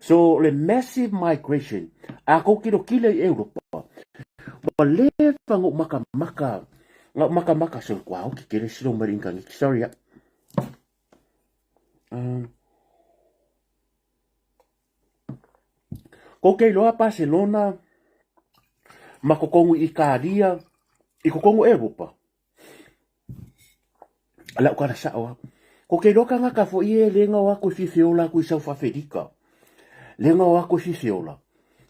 So, o le massive migration, a kou tilotilo i Europa, ua leva na ou makamaka, na ou makamaka, so, kua oki tele slow mai le initaneti, sorry a. Kou te iloa Barcelona, ma totonu i Italia, i totonu o Europa, Lau tala sao lava. Ko te iloa tagata foi e le gao atu e fia feola atu i South Aferika. Le gao atu e fia feola.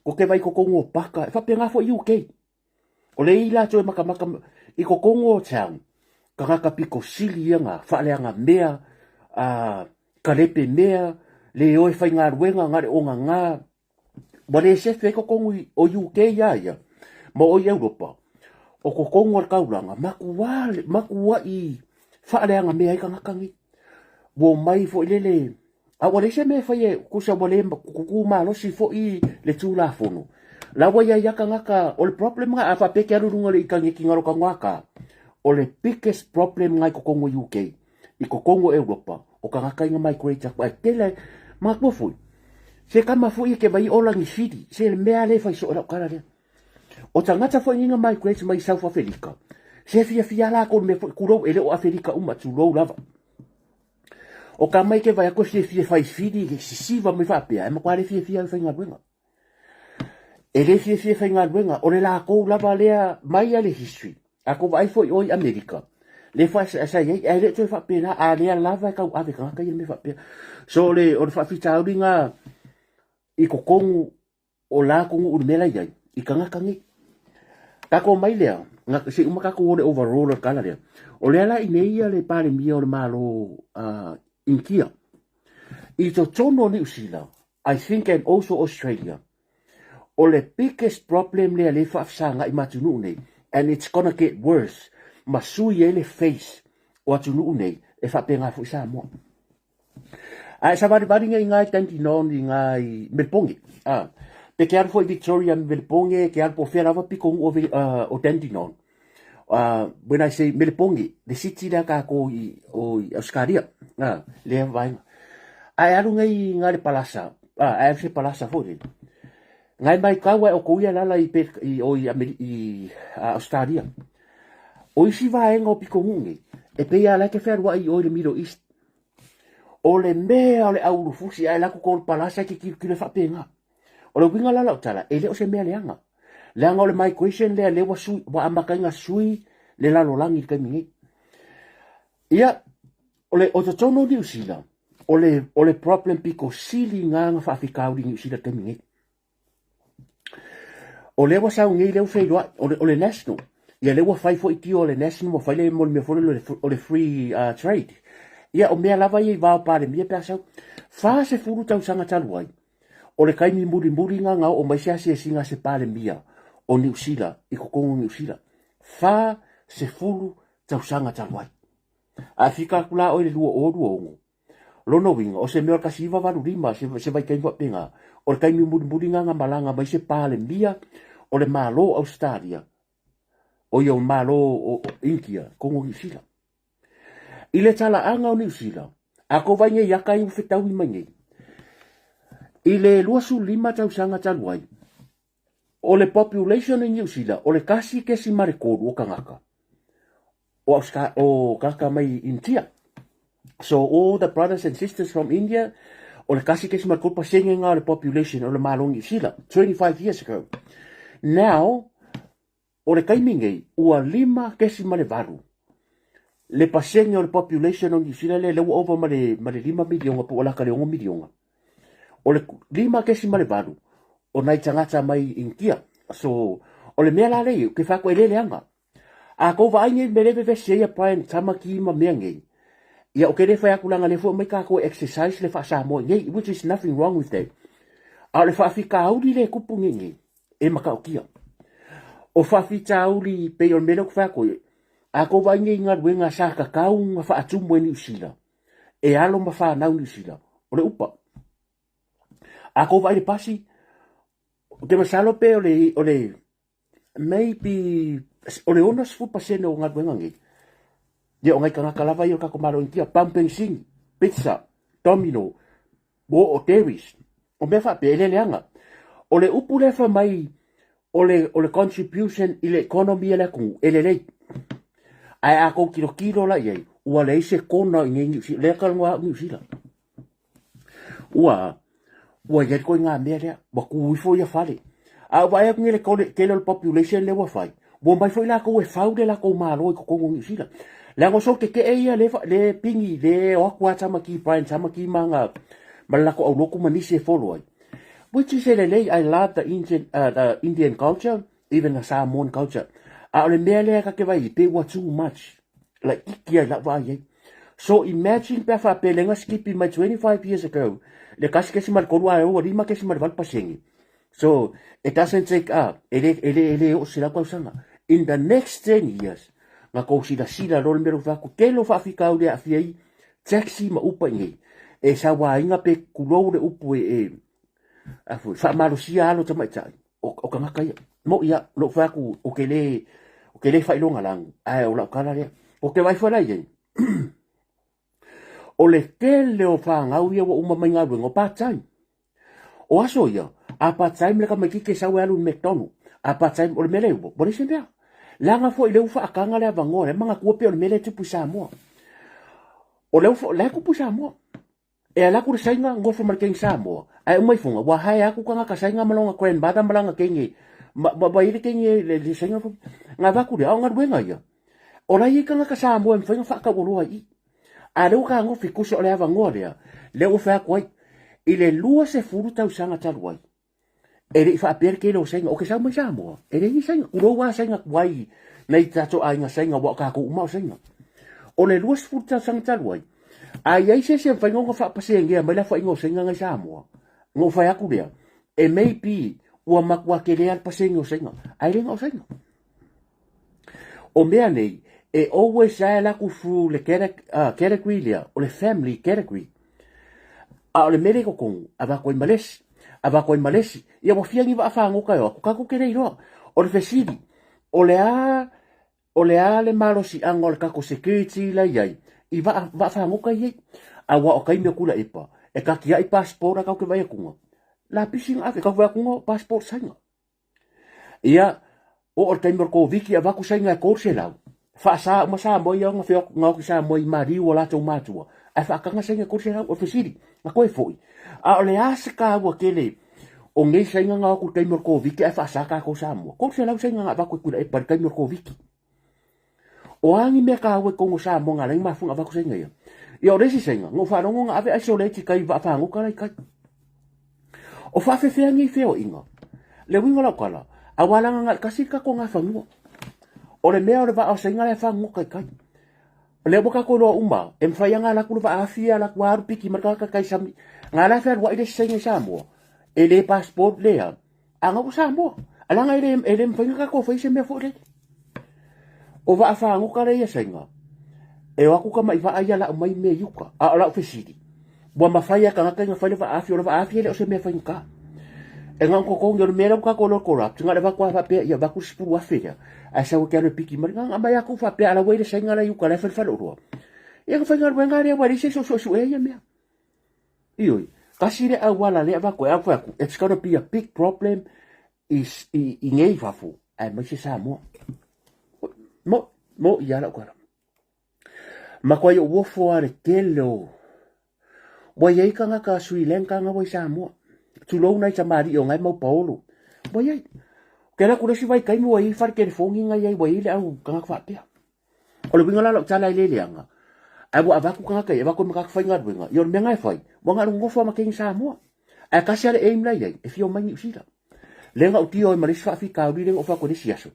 Ko te vai totonu o paka, e faapena foi UK. O le i latou e makamaka i totonu o town, tagata pito sili ia na faaleaga mea, a kalepe mea, le o e faigaluega na le ogaga, Ua le sefe ai totonu o UK iā ia ma o i Europa, o totonu o le taulaga, matua, matua'i faaleaga mea ai tagata nei. Ua omai foi lele, a ua leai se mea e fai e, tusa ua le tutu malosi foi le Tulafono. La ua i ai lava tagata, o le problem lena, a faapea e te alu i luga o le initaneti galo tagoa o le biggest problem lena i totonu o UK. I totonu o Europa, o tagata ia na migrate atu, ae tele, manatua foi, se tama foi e te vai ola ni fili, se mea lea e fai soo e lau tala lea. O tagata foi nei na migrate mai South Africa, se fiafia latou i le mea foi, tulou, e le o Aferika uma, tulou lava. O tama e te vai atu e fiafia e fai fili, e sisiva mai faapea, e matua le fiafia au e faigaluega. E le fiafia e faigaluega, o le lakou lava lea mai a le history. A kou vaai foi oe i Amerika, lea foi sa i ai, ae le toe faapena, a lea lava e tauave tagata ia mea faapea. So o le, o le faafitauli na i totonu o la atunuu i le mea la i ai, i tagata nei. Tatou mai lea, na, se i uma tatou o le overall o le tala lea. O lea la i nei ia le Palemia o le Malo Initia. I totonu o Niu Sila, I think and also Australia, o le biggest problem lea lea e faafesagai ma atunuu nei, and it's gonna get worse, ma sui ai le face o atunuu nei, e faapena foi Samoa. Ae savalivali nei i i Dandenong i ngā i Melbourne. Ah, pe ke alu foi Victoria Melbourne, ke alu po fea lava piko nuu o, o Dandenong. When I say Melbourne, the city lea kākou i, o i Australia. Ah, lea vaenga. Ae alu nei i ngā le palasa, ah, ae alu se palasa foi le. Ngai mai kau ai o kou ia lala i, pe, i, o i, Ameri, i Australia. O isi vaenga o piko nuu nei, e pei a lai ke whearuai i o i le Middle East. O le mea o le aulufusi ae laku ko palasa ke kilokilo e faapena. O le uiga la lau tala, e le o se mea leaga. Leaga o le migration lea lea ua sui, ua amataina sui le lalolagi i le taimi nei. Ia, o le o totonu o Niu Sila, o le, o le problem pito sili ngā nga faafitauli i Niu Sila i le taimi nei. O lea ua sau nei lea ua feiloai, o le, o le national. Ia lea ua fai foi tio o le national, ua fai le mo le mea foi lele o le free trade. Ia o mea lava ia i va o Palemia pe a sau. 40 tausaga talu ai, o le taimi mulimuli na na oo mai se asiasiga a se Palemia o Niu Sila i totonu o Niu Sila. 40 tausaga talu ai. Ae fika atu la oe i le 2026, Lona uiga, o se mea o le 1985, se, se vaitaimi faapena, o le taimi mulimuli lena na malaga mai se Palemia o le Malo o Ausetalia, o ia o Malo o India, Kongo Niu Sila. I le talaaga o Niu Sila, a kou vai nei aka i ua fetaui mai nei, i le 25 tausaga talu ai, o le population i Niu Sila, o le 1.3 o tagata, o, Auska, o tagata mai India. So all the brothers and sisters from India, o le 1.3 pasene ngā o le population o le Malo Niu Sila, 25 years ago. Now, o le taimi nei, ua 5.8 le pasene o le population o Niu Sila lea, lea ua ova ma le, ma le 5 miliona po ua laka le 6 miliona. O le 5.8 o nai tagata mai India. So, o le mea la lea, ke whako e lele anga. A kou vaai nei me le vevesi ai a Brian Tamaki ma mea nei, ia o ke le fai atu leaga lea foi omai tatou e exercise le faa-Samoa nei, which is nothing wrong with that. A o le faafitauli le tupu nei nei, e matautia. O faafitauli pei o le mea lea ou te fai atu ai, a kou vaai nei i galuega sa tatau ona faatumu e Niu Sila, e alo ma fanau Niu Sila, o le upa. A kou vaai i le pasi, ou te masalo pe o le, o le, maybe o le 60% o galuega nei, ia o nai tagata lava ia o le tatou Malo Initia, pamu penisini, pizza, domino, o o dairies, o mea faapea e le leaga. O le upu lea fai mai o le, o le contribution i le economy a le atunuu, e lelei. Ae a tou tilotilo la i ai, ua leai se kona i nei Niu Sila, lea talanoa au Niu Sila. Ua, ua i ai koe ngā mea lea, ua kū ifo ia fale. A ua vaai atu nei le tole, tele o le population lea ua fai, ua omai foi latou e fau le latou malo i totonu o Niu Sila. Leaga o sou tetee ia le, le pigi, le o atu a Tamaki, Brian Tamaki ma nga, ma le latou aulotu ma nisi e follow ai. Which is e lelei, I love the Indian, the Indian culture, even the Samoan culture. A o le mea lea ta te vai, pei ua too much. Laitiiti ai lau vaai ai. So imagine pe a faapea le skipi mai 25 years ago, le 1.3 a ua 5.8%. So it doesn't take up, e le, e le, e le oo se lau tausaga. In the next 10 years, nga kou silasila loa le mea lou fai atu, tele o faafitauli e aafia ai taxi ma upa i nei. E sauaina pe tulou le upu e, e a foi, faamalosia alo tamaitai o, o tagata ia. Moʻi a, lou fai atu, o ke le, o ke le faailoga lanu, ae o lau tala lea. O ke vaai foi la i ai, o le tele o fanau ia ua uma mai galuega o part time. O aso ia, a part time le tamaititi e sau e alu i McDonald, a part time, o le mea lea ua, ua leai se mea. Leaga foi lea ua faataga le avanoa lea, manatua pei o le mea lea e tupu i Samoa. O lea ua, la e tupu i Samoa. E ala atu le Saina nofo ma le keni Samoa, ae uma ifoga ua hae atu tagata Saina ma lona grandmother ma lana keni ma ma i le keni le Saina na avatu lea, a o galuega ia. O la e i ai tagata Samoa e mafai ona faataualoa i i. A lea ua tagofi tusa o le avanoa lea, lea ua fai atu ai, i le 20 tausaga talu ai, E le i faapea le tele o Saina, ou te sau mai Samoa, e leai ni Saina, tulou lava Saina tuai nai tatou aiga Saina aua o tatou uma o Saina. O le 20 tausaga talu ai, a i ai se isi e mafai ona faapasegea mai le aofaiga o Saina nai Samoa, ona ou fai atu lea, e may be ua matua tele lava le pasene o Saina, ae le na o Saina. O mea nei, e always lava e alu atu through le category lea, o le family category. A o le mea lea i totonu, avatu ai ma le isi, avatu ai ma le isi. Ia ua fia ni vaa fagota e o atu, tatou te le iloa. O le fesili, o le a, o le a le malosiaga o le tatou security la e i ai i vaa, vaa fagota i ai? Aua o taimi o Tuilaepa, e ta tiai passport a tatou te vaai atuga, lapisi na ave, tatou vaai atuga o passport Saina. Ia, oo i le taimi o le Koviti avatu saina e 300, faasa uma Samoa ia ona feoai Samoa i maliu o latou matua, ae faataga saina e 300. O le fesili, na toe foi, a o le a se taua tele o nei saina na o atu i le taimi o le Koviti ae faasa tatou Samoa? 300 saina na avatu e Tuilaepa i le taimi o le Koviti. O a ni mea taua i totonu o Samoa na ala ai ona mafua ona avatu saina ia? Ia o le isi saina, na ou faalogo na ave isolate i tai i vaafagota la i tai. O faafefea nei feoaiga? Le uiga o lau tala, aua leaga na o le tasi le tatou Nafanua. O le mea o le vaa o saina la e fagota i tai. O lea ua tatou iloa uma, e mafai lava ona alu atu le vaa afi, alu atu alu piki mai le tagata tai sami. Na ala e fealuai le isi saina i Samoa, e le passport lea, A na ua Samoa. A leaga e le, e le mafai ona tatou fai se mea foi lele. O vaa fagota lea ia Saina, e o atu tamai vaa ia lau mai mea i uka. A o lau fesili, ua mafai e tagata ia ona fai le vaa afi, o le vaa afi e le o se mea faigata. E na o totogi, o le mea lea ua tatou iloa corrupt, na o le avatu lava faapea, ia avatu le 10,000 lea, ae sau e te alu e piki mai, na ona aumai atu faapea, a la ua i le Saina la i uka la e fai le faleoloa. Ia ona faigaluega lea, aua e leai se isi o suesuea ia mea. Ioe, tasi le auala lea avatu ai, au atu, it's gonna be a big problem i, i, i nei fafo, aemaise Samoa. Mo, mo ia lau tala. Matua i ou ofo a le tele o, ua i ai tagata Sri Lanka nga ua i Samoa. Tulou nai tamalii o ngai mau paolo. Ua i ai. Ke la ku le isi vaitaimi ua i ai fale telefoni nga i ai, ua i ai le au tagata faapea. O le uiga la o lau tala e le leaga, ae ua avatu tagata ia, avatu ai ma tagata faigaluega, ia o le mea na e fai, ua na o le nonofo lava ma teine Samoa. Ae tasi lava le aim la e i ai, e fia omai Niu Sila. Lea na ou tio ai ma le isi faafitauli lea na ou fai atu i le isi aso.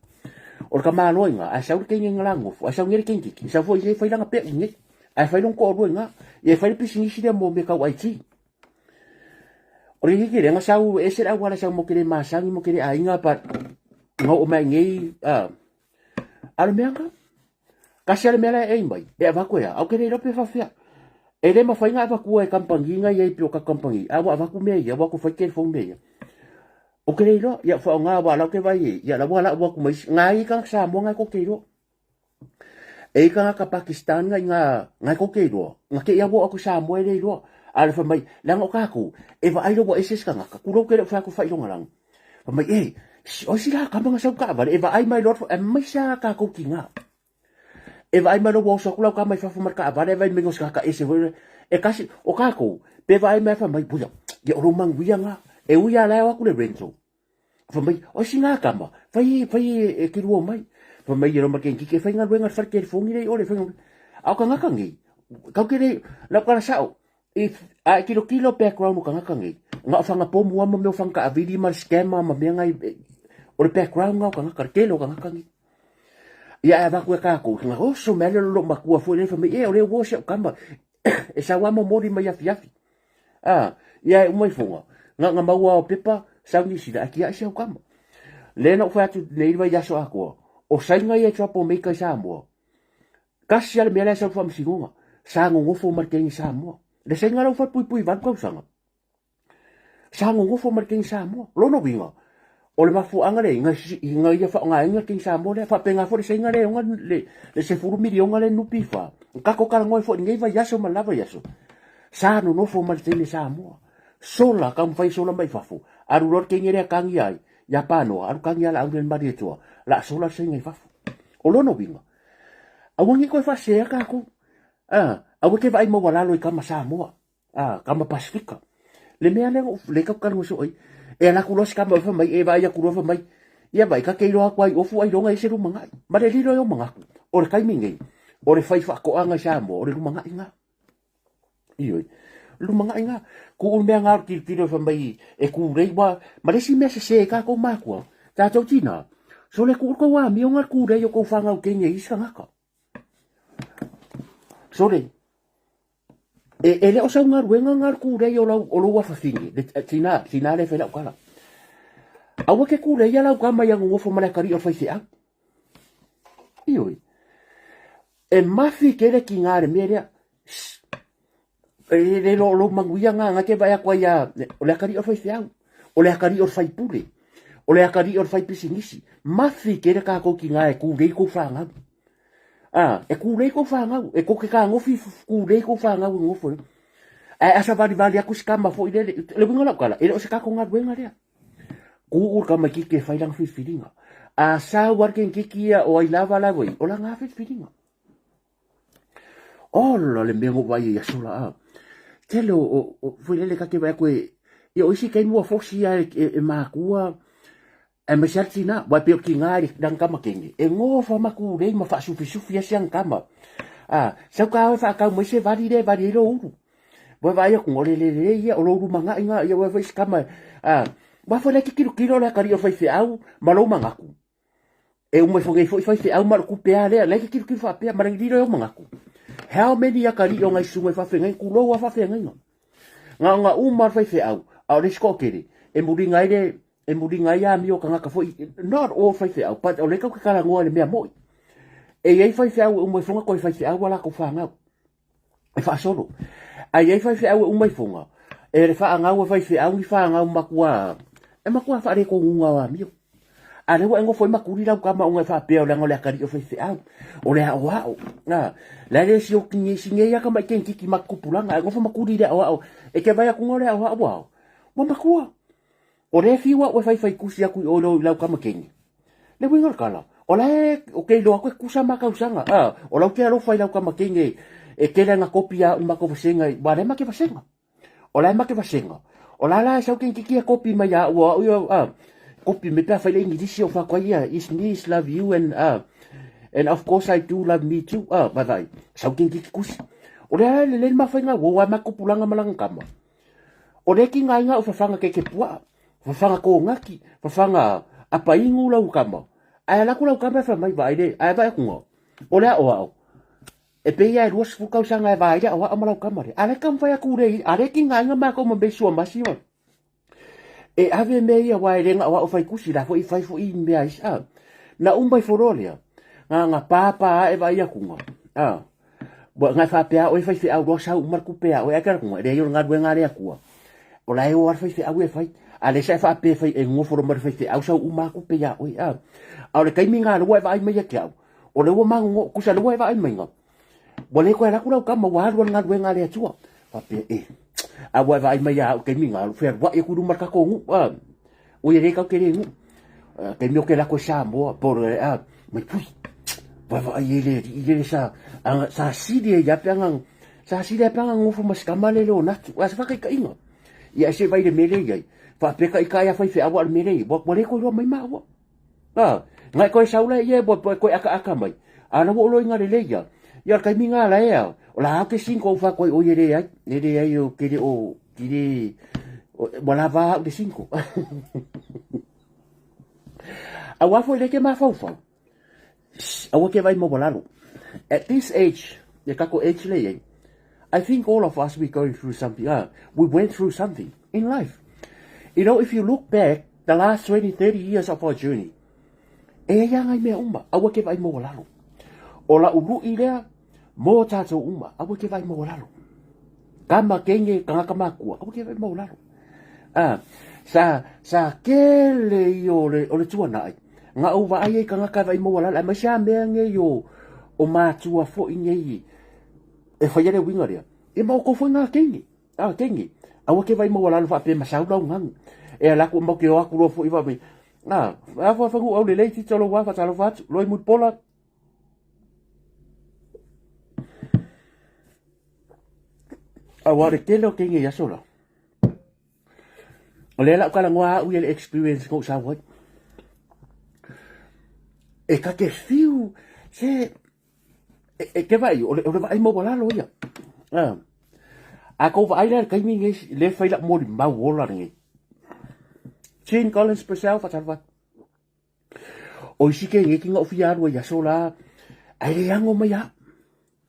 O le tamaloa i ina, ae sau le teine na la nonofo, ae sau nei le teine kiki, sau foi nei fai lana peu i nei. Ae fai lona toalua i ina. Ia e fai le pisinisi lea mo mea tau IT. O le kiki lea, na sau e ese le auala e sau mo ke le masani mo ke le aiga, but na oo mai nei, A o le mea lena, tasi lava le mea la e aim ai, e avatu e a, au ke le iloa pe faafefea. E le mafai ona avatua e kamupani na i ai pei o tatou kamupani, a ua avatu mea ia, ua atu fai telefoni mea ia. Ou te le iloa, ia faaaoga aua o la ou te vaai i ai, ia la ua lau atu ma isi, na ai tagata Samoa na e tou te iloa. E i ai tagata Pakistan na i na, na e tou te iloa, na te i lava ua oo atu i Samoa e le iloa. A o le fai mai, leaga o tatou, e vaai loa ua ese se tagata, tulou ke le o fai atu faailogalanu. Fai mai, e, o isi la kama na sau taavale, e vaai mai loa, aemaise lava tatou tina. E vaai mai loa ua oso atu lau tama i fafo ma le taavale, e vaai mai o se tagata ese foi. E kasi, o tatou, pe vaai mai fai mai, puia, ia o lou manuia na. E ui lava la e o atu le rental. Fai mai, o isi na tama, fai, fai e te lua mai. Fai mai, ia ma kenki, e faigaluega le fale telefoni le i ole, faigaluega. A o tagata nei, kau te le, lau tala sao, If a e tilotilo background o tagata nei, na o fana pomu lava ma mea o fana taavili ma le scammer ma mea nai, o le background na o tagata, le tele o tagata nei. Ia ae avatu e tatou, na oso mai lava le lolo matua foi lea fai mai, e o lea ua o si au tama, e sau lava momoli mai afiafi. A, ia e uma ifoga, na ona maua lava o pepa, sau Niu Sila, ae tiai si au tama. Lea na ou fai atu nei le vaiaso atoa, o Saina ia e troublemaker i Samoa, Tasi lava le mea la e sau i le faamasinoga, sa nonofo ma le teine Samoa. Le saina la ua falepuipui i 8 tausaga, sa nonofo ma le teine Samoa. O lona uiga, o le mafuaaga lea ina ia faaaogaina le teine Samoa lea, faapena foi le saina lea e ona le 10 miliona lea NPF, na tatou talanoa ai foi i lenei vaiaso ma le la vaiaso, sa nonofo ma le teine Samoa. Sola, taumafai e sola mai fafo, alu loa le teine lea tagi ai, ia Panoa, alu tagi ia Laauli e le Malietoa, la sola le saina i fafo. O lona uiga, Aua ne i toe faasea tatou. A, aua te vaai maualalo i tama Samoa. A, kama Pasifika. Le mea lea le kau kalua so ai. E ala ku loa se kama fai mai, e vaai aku loa fai mai. Ia vai ka ke iloa aku ai ofu ai longa i se lumangai. Ma le lilo e o mangaku. O le taimi nei, o le fai faatoaga i Samoa, o le lumangai ngā. Ioe. Lumangai ngā. Ku mea ngā tilotilo fai mai e kūrei wā. Ma le isi mea sesē i kākou mākua. Tātou tina. So le kuʻu kou amio ngā kūrei o kou whāngau kenge i isi kangaka. Sole, e, e le o sau galuega nga le kulei o lau, o lou afafine, le tina, tina le fai lau kala. Aua ke kulei a lau kama ia ngongofo ma le akali o le faifeau. Ioi. E mafi kele ki ngā le mea lea. E le lo lo manuia ngā ngā te vai aku ai a, o le akali o le faifeau. O le akali o le faipule. O le akali o le faipisinisi. Mafi kele kākou ki ngā e kūrei kou whāngau. A, e kūrei kou whāngau. E koke kā ngofi kūrei kou whāngau e ngofo. Ae asa vali vali aku si kama foi lele. Le winga lau kala. E le o se kako ngā ruenga lea. Kuu ur kama kiki e whai langa whiwhiringa. A sa warken kiki ia o ai lava lawa i. O la ngā whiwhiringa. Ola le mea ngo vai ia sola a. Tele o, o, o foi lele ka ke vai koe ia o isi kai mua fosi ia e, e, e mākua e me siarti na wai peo ki ngā i rang kama kenge. E ngō wha maku rei ma whaasufi sufi a siang kama. A, sau ka oe whaakau mai se vari re vari e lo uru. Wai vai aku ngore le le ia o lo uru manga inga ia wai wai kama. A, wai whai le kilo kilo le kari o whai whiau ma lo mangaku. E uma ifo nei foi faifeau ma le kupe a lea, lai ke kilokilo faapea ma le lilo e o mangaku. How many akalii o ngai susuga i faafeagaiga, kulou a faafeagaiga. Nga nga uma le faifeau, a o le isi toatele, e muliga ai le, e muliga ai amio tagata foi, not all faifeau, but o lea tatou te talanoa i le mea moi. E i ai faifeau e uma ifo toe faifeau a latou fanau. E faasolo. Ae i ai faifeau e uma ifoga, e le faagau e faifeau ni fāgau makuā, e makuā faaletonu o amio. A lea ua e nofo ai ma kuli lau kama ona e faapea o leaga o le atalii o faifeau, o le aoao. A, la e le sioki nei si nei aka mai kenkiki ma tupulaga, e nofo ma kuli i le aoao. E te vaai atu o le aoao ua ao. Ua matua. O lea e fiu au e faifai tusi atu i o i lau kama keni. Le uiga o le tala, o la e, o ke iloa atu e tusa ma tausaga. A, o lau te alofa i lau kama keni e tele ana kopi a u matou vasenga i, ua lea ma ke vasenga. O la e ma ke vasenga. O la la e sau kenkiki e kopi mai ia au, au ia, a, kopi me pe a fai le Ingilisi o whakoa ia, is niece love you and, a, and of course I do love me too, a, vaivai, sau kenkiki kusi. O lea le le mawhainga, ua ua ma kupulanga malanga kama. O lea ki ngā inga o whawhanga keke puaa, whawhanga kōngaki, whawhanga apaingu lau kama. Ae la ku lau kama e whamai vai le, ae vai akunga. O lea o ao. E pei ia e 20 tausaga e vaai le aoao ma lau kama le. A le ka mawhai aku le, a le ki ngā inga mākou ma mei sua masi ma. E ave mea ia wā e le ngā aoao whai kusi, la foi whai foi mea is, a. Na umbai foroa lea, ngā ngā pāpā a e vaai aku ngā. A. Ua ngai whāpea oe whai wheau roa sau umar kupea oe ai kara kunga, e le ai o ngā rue ngā le akua. O la e o ar whai wheau e whai, a le sa e whāpea whai e ngoforo mara whai wheau sau umā kupe ia oe, a. A o le taimi ngā rua e vaai mai a ke au. O le ua mangongo, kusa le ua e vaai mai ngā. Ua le koe raku rau kama, ua alu al galuega a le Atua. Faapea, e, a ua e vaai mai a au taimi ngā, fealuai aku i luma le kako nuu, a, oi e le kau ke le nuu. Taimi o ke lako i Samoa, po le, a, mai pui, ua vaai e le alii lele sa, a, sa sili e ia pe anga, sa sili a pe anga ngofo ma se kama lele o natu, a se whakaikaiga. Ia e se vai le mele iai, faapea ka ika ia whai wheawa le mele i, ua, ua le koe roa mai maua. A, ngai koe sau la ia bo koe aka aka mai. A na wo lo inga le ia. Ia kai mi nga la ia. O la ke sinko fa koe o ye le ai. Le le ai o ke le o ki le wa la va le sinko. A wa fo le ke ma fau fau. Aua ke vai mo walalo. At this age, le kako age le ai. I think all of us we going through something. We went through something in life. You know, if you look back the last 20, 30 years of our journey, e ai ngai mea uma, aua ke vai mo lalo. O la ulu i lea, mō tātou uma, aua ke vai mo lalo. Kama kenge, kangaka makua, aua ke vai mo lalo. Ah, sa, sa kele i o le, o le tuanai. Nga au vaai ai kangaka vai mo lalo, ai mai sa mea ngei o, o mātua foi ngei, e whai ale winga rea. E mau ko foi ngā kenge. Ah, kenge. Aua ke vai mau lalo whape masau lau ngangu. E ala ku mau ke o aku loa foi wa me. Ah, a fa fangu au le lei tito lo wa fa talo fatu. Loi mut pola. Aua o le tele o teine i aso la. O lea la u talanoa au ia le experience na ou sau ai. E ta te fiu se e te vaai, o le vaai maualalo ia. A tou vaai la i le taimi lenei, lea e fai lau molimau ola lenei. Jean Collins Purcell, faatalofa atu. O isi keneki na ou fia alu ai i aso la, ae le ago mai au.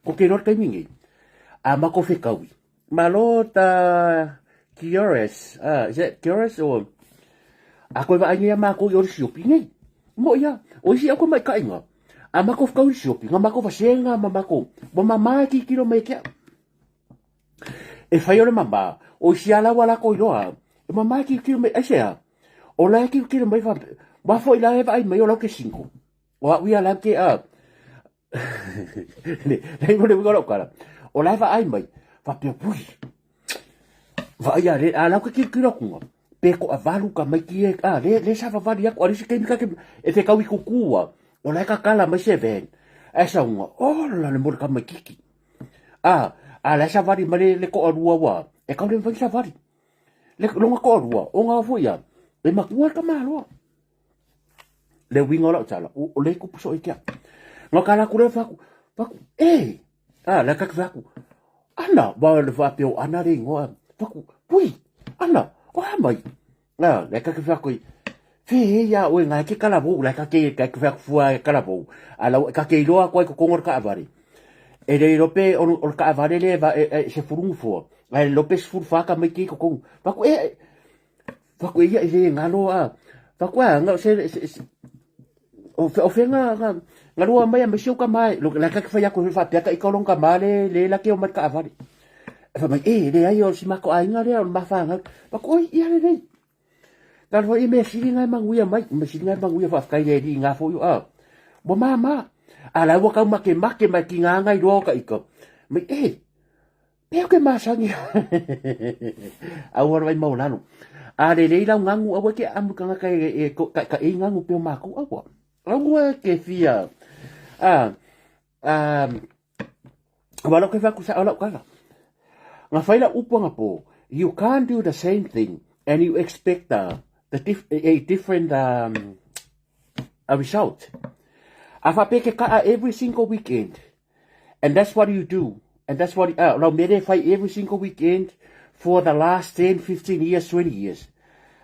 Ko te iloa le taimi nei, a matou fetaui, malo ta Kiores, is that Kiores or, a koe vaai nei a matou i o le siopi nei. Moʻi a, o isi au tamaitaiga, a matou fetaui i le siopi, na matou vasega ma matou, ua mama e tilotilo mai ia te au. E fai o le mama, o isi a la ua latou iloa, e mama e tilotilo mai, aisea? O la e tilotilo mai faapea, aua foi la e vaai mai o la ou te single. O au ia la ou te, a, le mo le uiga o lau tala, o la e vaai mai, faapea, ui, vaai a le, a la ou te tilotilo atu pe toavalu tamaiti ia, a, le, le savavali atu, a o le isi taimi ta te, e fetau i tutu a, o la e tatala mai se van, ae saunoa, ola le mo le tamaititi. A, a la e savali mai le, le toalua ua, e tau le mafai ona savali. Le lona toalua, ona foi a, e matua le tamaloa. Le uiga o lau tala, o le kupu soo i te au. Nga tala atu lea fai atu, fai atu, e, a, le kaki fai atu, ana, wa le faapea o ana le ingoa, fai atu, pui, ana, o a mai. A, le kaki fai atu i, fe e ia oe ngai ke kalavou, le kaki kaki fai atu fua e kalavou, a lau kaki iloa atu ai totonu o le kaavale. E le iloa pe o le kaavale le va, e, e, se fulu nofoa, ae le iloa pe 14 tamaiti i totonu. Fai atu, e, Fai atu e ia e le galo a. Fai atu a, nga se, se, se o fe, o fe nga, nga, nga lua mai a mai si au tama e, la ka ke fai atu faapea ka ika o lona tama le, le la ke o mai le kaavale. E fai mai, e, leai o si matou aiga lea o le mafanau. Fai atu, oi, ia lelei. Talo foi i mea sili nga e manuia mai, mea sili nga e manuia faafetai i le Alii nga foi o a. Ua mama. A la ua tau makemake mai ki nga ngai loa o ka ika. Mai, e, Pea ke masani. Aua le vai maualalo. A lelei lau gagu, aua e te amu i tagata e, e taʻitaʻi ai gagu pei o makou, aua. Aua e te fia, a, a, aua lau ke fai atu sao lau tala. Na fai lau upu anapo, you can't do the same thing and you expect the dif a different a result. A faapea ke kaa every single weekend, And that's what you do. And that's what, lau mea lea e fai every single weekend for the last 10, 15 years, 20 years.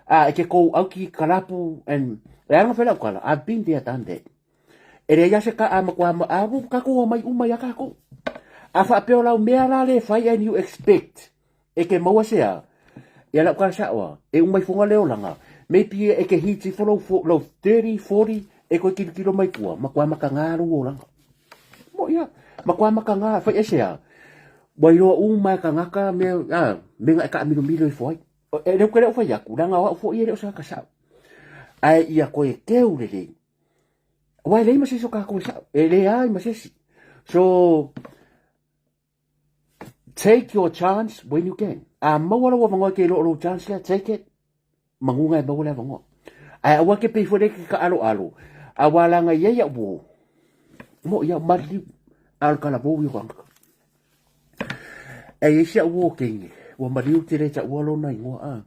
E ke kou auki kalapu and, e anga whai lau kala, I've been there, done that. E leai a se ka a matua ma, a wu kakou o mai uma ia kakou. A whaapea o lau mea la le fai and you expect e ke maua se a, ia lau kala saoa, e uma ifonga le olanga, maybe e ke hiti for lau, lau 30, 40, e koe kilokilo mai tua, matua maka ngā lou olanga. Mo ia, matua maka ngā, whai ese a, ua iloa uma e kangaka mea, a, me nga e kaamilomilo ifo ai. E leu ke leo whai aku, leaga o au foi e leo sa ka sao. Ae ia koe keu lelei. Aua e leai ma se isi o kakou e sao. E leai ma se isi. So, Take your chance when you can. A maua lou avanoa e te iloa o lou chance lea, take it. Manuga e maua le avanoa. Ae aua ke pei foi lea ke kaaloalo, aua leaga i ai au uo. Moʻi au maliliu, a o le talavou ia o tagata. E i ai si au uo teine, ua maliu tele taua lona igoa a.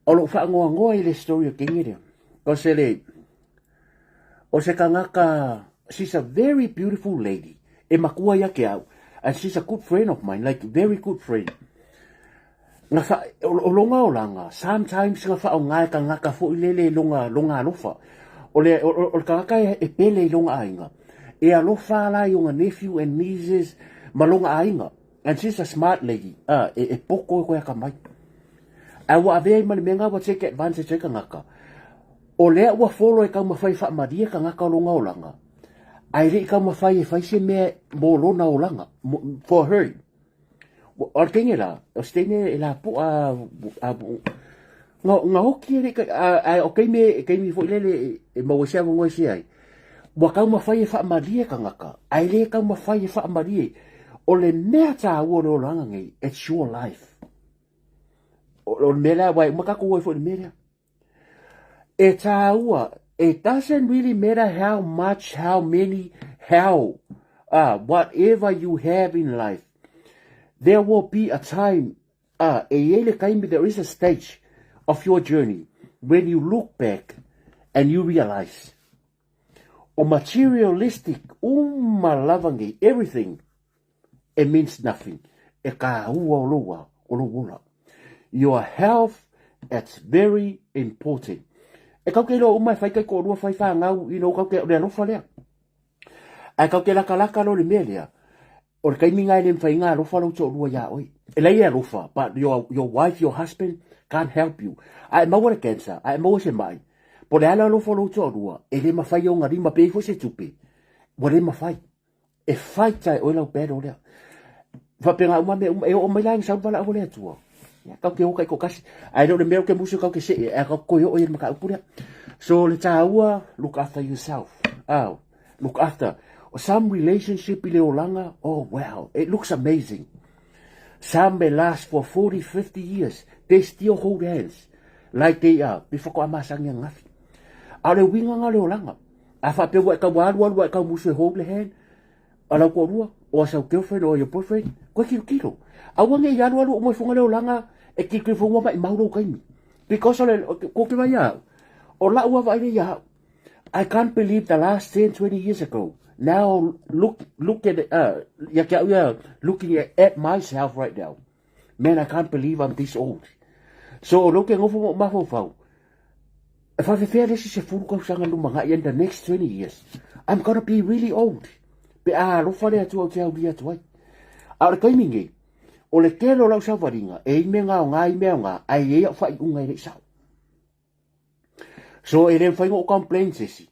O lou faanoanoa i le story o teine lea. O se le, o se tagata, she's a very beautiful lady, e matua ia te au, and she's a good friend of mine, like very good friend. Na wha, o, o longa olaga, sometimes na whaonga e tagata foi lele i longa, longa alofa. O le, o, o, o le tagata e, e pele i longa aiga. E alofa la i ona nephew and nieces ma longa aiga. And she's a smart lady, a, e, e poko e koe akamai. Ae ua avea ai ma le mea nga ua take advantage ai kangaka. O lea ua follow e taumafai e faamalie kangaka o lona olaga, ae le i taumafai e fai se mea mo lona olaga, for her. O le teine la, o se teine e lapoa, a, nga, nga oki e le i ae o taimi, taimi foi lele e maua ai se avanoa e se ai. Ua taumafai e faamalie kangaka, ae le taumafai e faamalie. O le mea taua o le olaga nei, it's your life. O, o le mea lea, aua e uma tatou ai foi i le mea lea. E taua, it doesn't really matter how much, how many, how, whatever you have in life. There will be a time, a, e i ai le taimi, there is a stage of your journey when you look back and you realize, o materialistic uma lava nei, everything, it means nothing. E kāua o lou a, o lou ola. Your health, it's very important. E kau ke iloa uma e whai kai koʻolua whai whāngau, you know, kau ke, o le alofa lea. Ae kau ke lakalaka lo le mea lea, o le taimi nga e le mawhai ngā alofa lou toʻolua iā oe. E lai e alofa, but your wife, your husband can't help you. Ae maua le cancer, ae maua se mai. Po le ala alofa lou toʻolua, e le mawhai o ngā lima pe i fo se tupe. Ua le mawhai. E fight ai oe lau battle lea. Faapena uma mea uma, e oo mai la ina sau le valaau a le Atua. Ia, kau ke o kai kasi. Ae le o le mea o ke musu kau ke see, e kau koe oo i le mataupu lea. So le tāua, look after yourself. Oh, look after. Some relationship i le olaga, oh wow, it looks amazing. Some may last for 40, 50 years. They still hold hands like they are. Pe whakoa masangi angafi. A o le uiga nga o le olaga. A faapea ua e tau alualu ua e tau musu e hold le hand a lau toalua or sau girlfriend or your boyfriend, koe tilotilo. Aua ne i alualu o moe fonga le olaga e tilotilo fo ua maimau lou taimi. Because o le, ko te vai ia au, o lau a vaai le ia au. I can't believe the last 10, 20 years ago. Now look, look at, ia ke au ia, looking at myself right now. Man, I can't believe I'm this old. So, o lou ke ngofo mo mafaufau, e whawhewhea le isi 10 tausaga lumanai in the next 20 years, I'm gonna be really old. Pe a alofa le Atua ou te aulia atu ai. A o le taimi nei, o le tele o lau savaliga, e i mea aoga, i mea aoga, ae i ai au faaiuga e le i sao. So e le mafai ona ou complain se isi.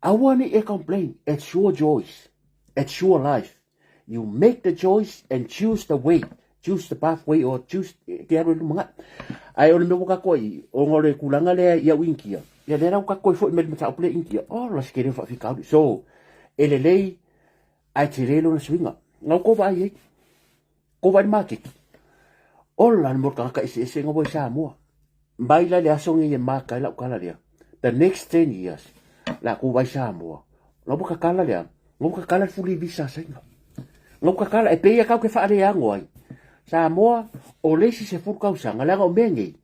Aua ne i e complain, it's your choice, it's your life. You make the choice and choose the way, choose the pathway or choose te alu e lumanai. Ae o le mea ua kākou ai, ona o le tulaga lea i au Initia, ia lea la ua kākou foi mai le mataupu lea i Initia, oh la se tele o faafitauli. So, e lelei ae tele lona suiga. Na outou vaai ai, kou vaai i le maketi. Ola le mea o le tagata eseese na ua i Samoa. Mai la le aso nei e maka ai lau tala lea. The next 10 years, la kou vaai Samoa. Na ua tatala lea, na ua tatala le fuli visa a Saina. Na ua tatala, e pei e kau ke faaleago ai. Samoa, o le isi 10 tausaga, leaga o mea nei,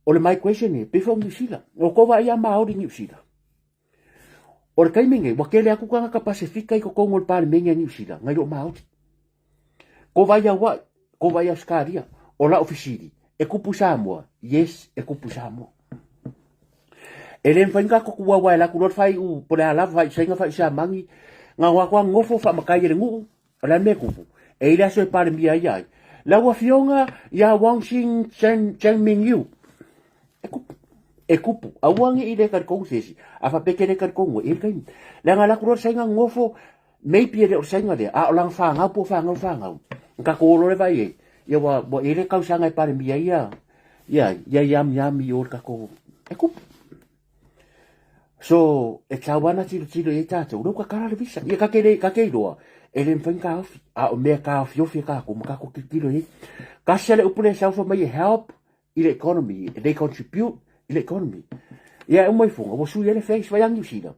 o le migration nei, pei foi o Niu Sila. O kou vaai ia Maori Niu Sila. O le taimi nei, ua tele atu tagata Pasefika i totonu o le Palemene a Niu Sila, nai lo Maori. Ko vai Hawaii, ko vai Australia, o lau fesili, e kupu Samoa? Yes, e kupu Samoa. E le mawhai nga koku wawa e laku loa le whaiu, po le a lava, whaiu sainga, whaiu siamangi, nga hoa koa ngofo whaamakai e le nguu, o le a mea kupu. E i le aso e Palemia ai ai. Lau afioga ia Wong Xing Cheng, Cheng Ming Yu. E kupu. E kupu. Aua nge i le kalikougu se isi. A whapeke le kalikougu e i le taimi. Leaga laku loa le sainga ngofo, Maybe e le o le sainga lea, a o lana whāngau po whāngau whāngau. Ka ko olo le vai e, ia wa, wa e le kausaga e Palemia ia, ia, ia yam yam i o le kako, e kupu. So, e tau ana tiro tiro i e tātou, leu ka kara le visa. Ia ka ke le, ka ke iloa, e le mwhai ka ofi, a o mea ka ofi ofi e kā ko, ma ka ko tiro i. Ka sia le upu le sau mai e help i le economy, they contribute i le economy. Ia e umai funga, ua sui ele face vai a New Zealand.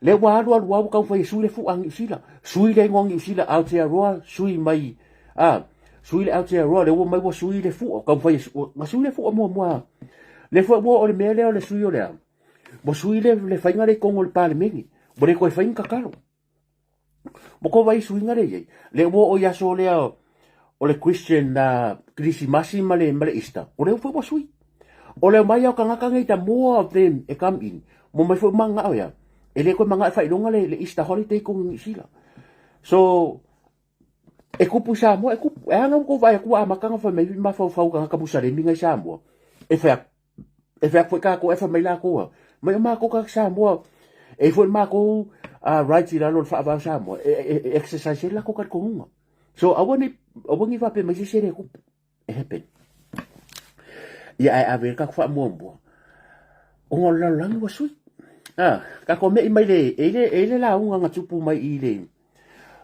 Lea ua alu alu lava ua taumafai e sui le fua a Niu Sila. Sui le igoa Niu Sila Aotearoa, sui mai, a, sui le Aotearoa, lea ua mai ua sui le fua, taumafai e, na sui le fua muamua. Lea foi ua oo le mea lea o le sui o le a, ua sui le, le faiga lea i totonu o le Palemene, ua le toe fai ni tatalo. Ua kou vaai i suiga lea i ai. Lea ua oo i aso lea o le Christian uh, Kirisimasi ma le, ma le Easter, o lea foi ua sui. O le omai ao tagata nei, the more of them e come in, mo mai foi mangao ia. E le koe mangao e whaironga le, le Easter holiday ko New Zealand. So, e kupu Samoa, e kupu, e anga ko vai aku a makanga whai mai mawhauwhau kanga musalemi ngai Samoa. E whai e whai aku kākou e whai mai lākou a. Mai o mākou kā Samoa, e foi mākou a uh, right i lalo le whaavao Samoa, e, e, e exercise e lako ka konunga. So, aua nei, aua nei whape mai se sere kupu. E happen. Ia ae ave le kako faamuamua. Ona o le lalolagi ua sui. Ah, kako me'i mai le, e ile, e ile lauga na tupu mai i le,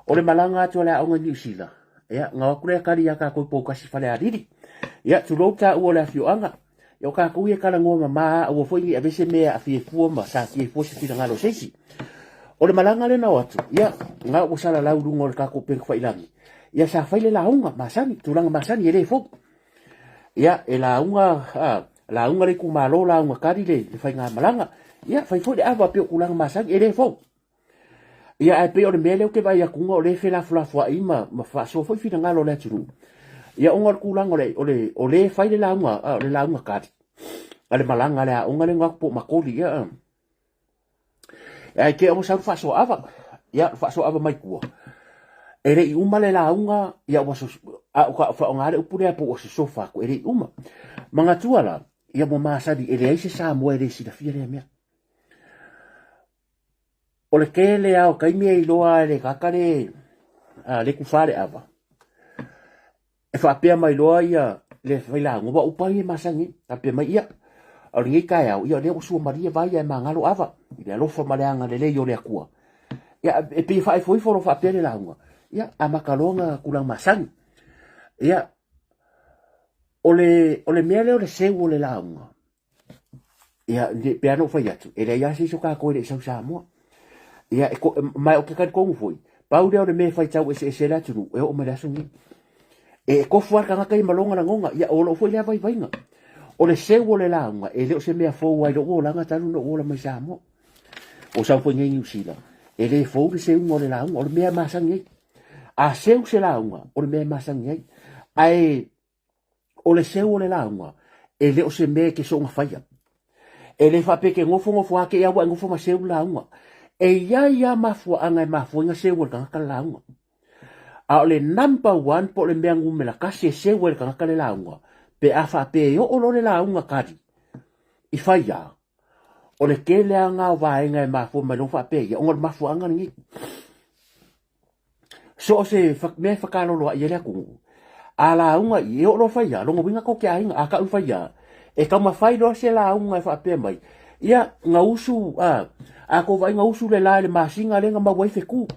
o le malaga atu a le aoga i Niu Sila. Ia, na o atu lea kali iā kākou i Poukasi Falealili. Ia, tulou tāua o le afioaga. Ia, o kākou ia e talanoa mamā, aua foi ne i ave se mea e aafia ai fua ma satia ai fua se finagalo o se isi. O le malaga lea na o atu, ia, na ua salalau i luga o le tatou upega tafailagi, ia sa fai le lauga masani, tulaga masani e le fou. Ia, e lauga, a, lauga le itumalo, lauga kali le, le faigamalaga. Ia, fai foi le ava pei o tulaga masani, e le fou. Ia, ae pei o le mea lea ou te vaai atu o lea e felafolafoai ma, ma faasoa foi finagalo o le atunuu. Ia, ona o le tulaga o le, o le, o lea e fai le lauga, a, o le lauga kali, a le malaga a le aoga lea na o atu po o Makoli, ia, a. Ae te ua sau le faasoaava, ia le faasoaava mai tua. E le i uma le lauga, ia ua a ua faaaoga le upu lea po ua sosofa atu, e le i uma. Manatua la, ia ua masani, e leai se Samoa e le silafia lea mea. O le tele lava o taimi e iloa ai e le tagata le, a, le tufa le ava, E faapea mai loa ia le failauga, ua upa ia e masani ai. Faapea mai, ia, o lenei taeao, ia o lea ua suamalie vai ae magalo ava, i le alofa ma le agalelei o le Atua. Ia, e pei e faaifoifo loa faapea le lauga, ia, amata loa ona tulaga masani. Ia, o le, o le mea lea o le seu o le lauga, Ia, pe ana ou fai atu, e leai lava se isi o tatou e le i sau i Samoa. Ia, e ko, ma ou te talitonu foi, pau lea o le mea e faitau eseese ai le atunuu, e oo mai le aso lenei. E tofu lava le tagata ia ma lona lagona, ia o lou foi lea vaivaiga. O le seu o le lauga, e le o se mea fou lava i lou olaga talu ona ou ola mai Samoa. O sau foi nei i Niu Sila, e le fou le seuga o le lauga, o le mea e masani ai. A seu se lauga, o le mea e masani ai. Ae o le seu o le lauga, e le o se mea e te soona faia. E le faapea e te nofo nofo lava te i ua e nofo ma seu le lauga. E i ai lava mafuaaga e mafua ai ona seu e le tagata le lauga. A o le number one po o le mea numera tasi e seu ai le tagata le lauga, pe a faapea e oo loa le lauga kali i faia, o le tele lava na o vaega e mafua mai loa faapea ia, ona o le mafuaaga lenei. So o se mea e whakaloloa i ai le atunuu, a lauga i, e oo loa faia, lona uiga tou te aiga, a kau faia, e taumafai loa se lauga e faapea mai, ia, na usu, a, a tou vaai na usu le la i le masina lea na maua ai fetu.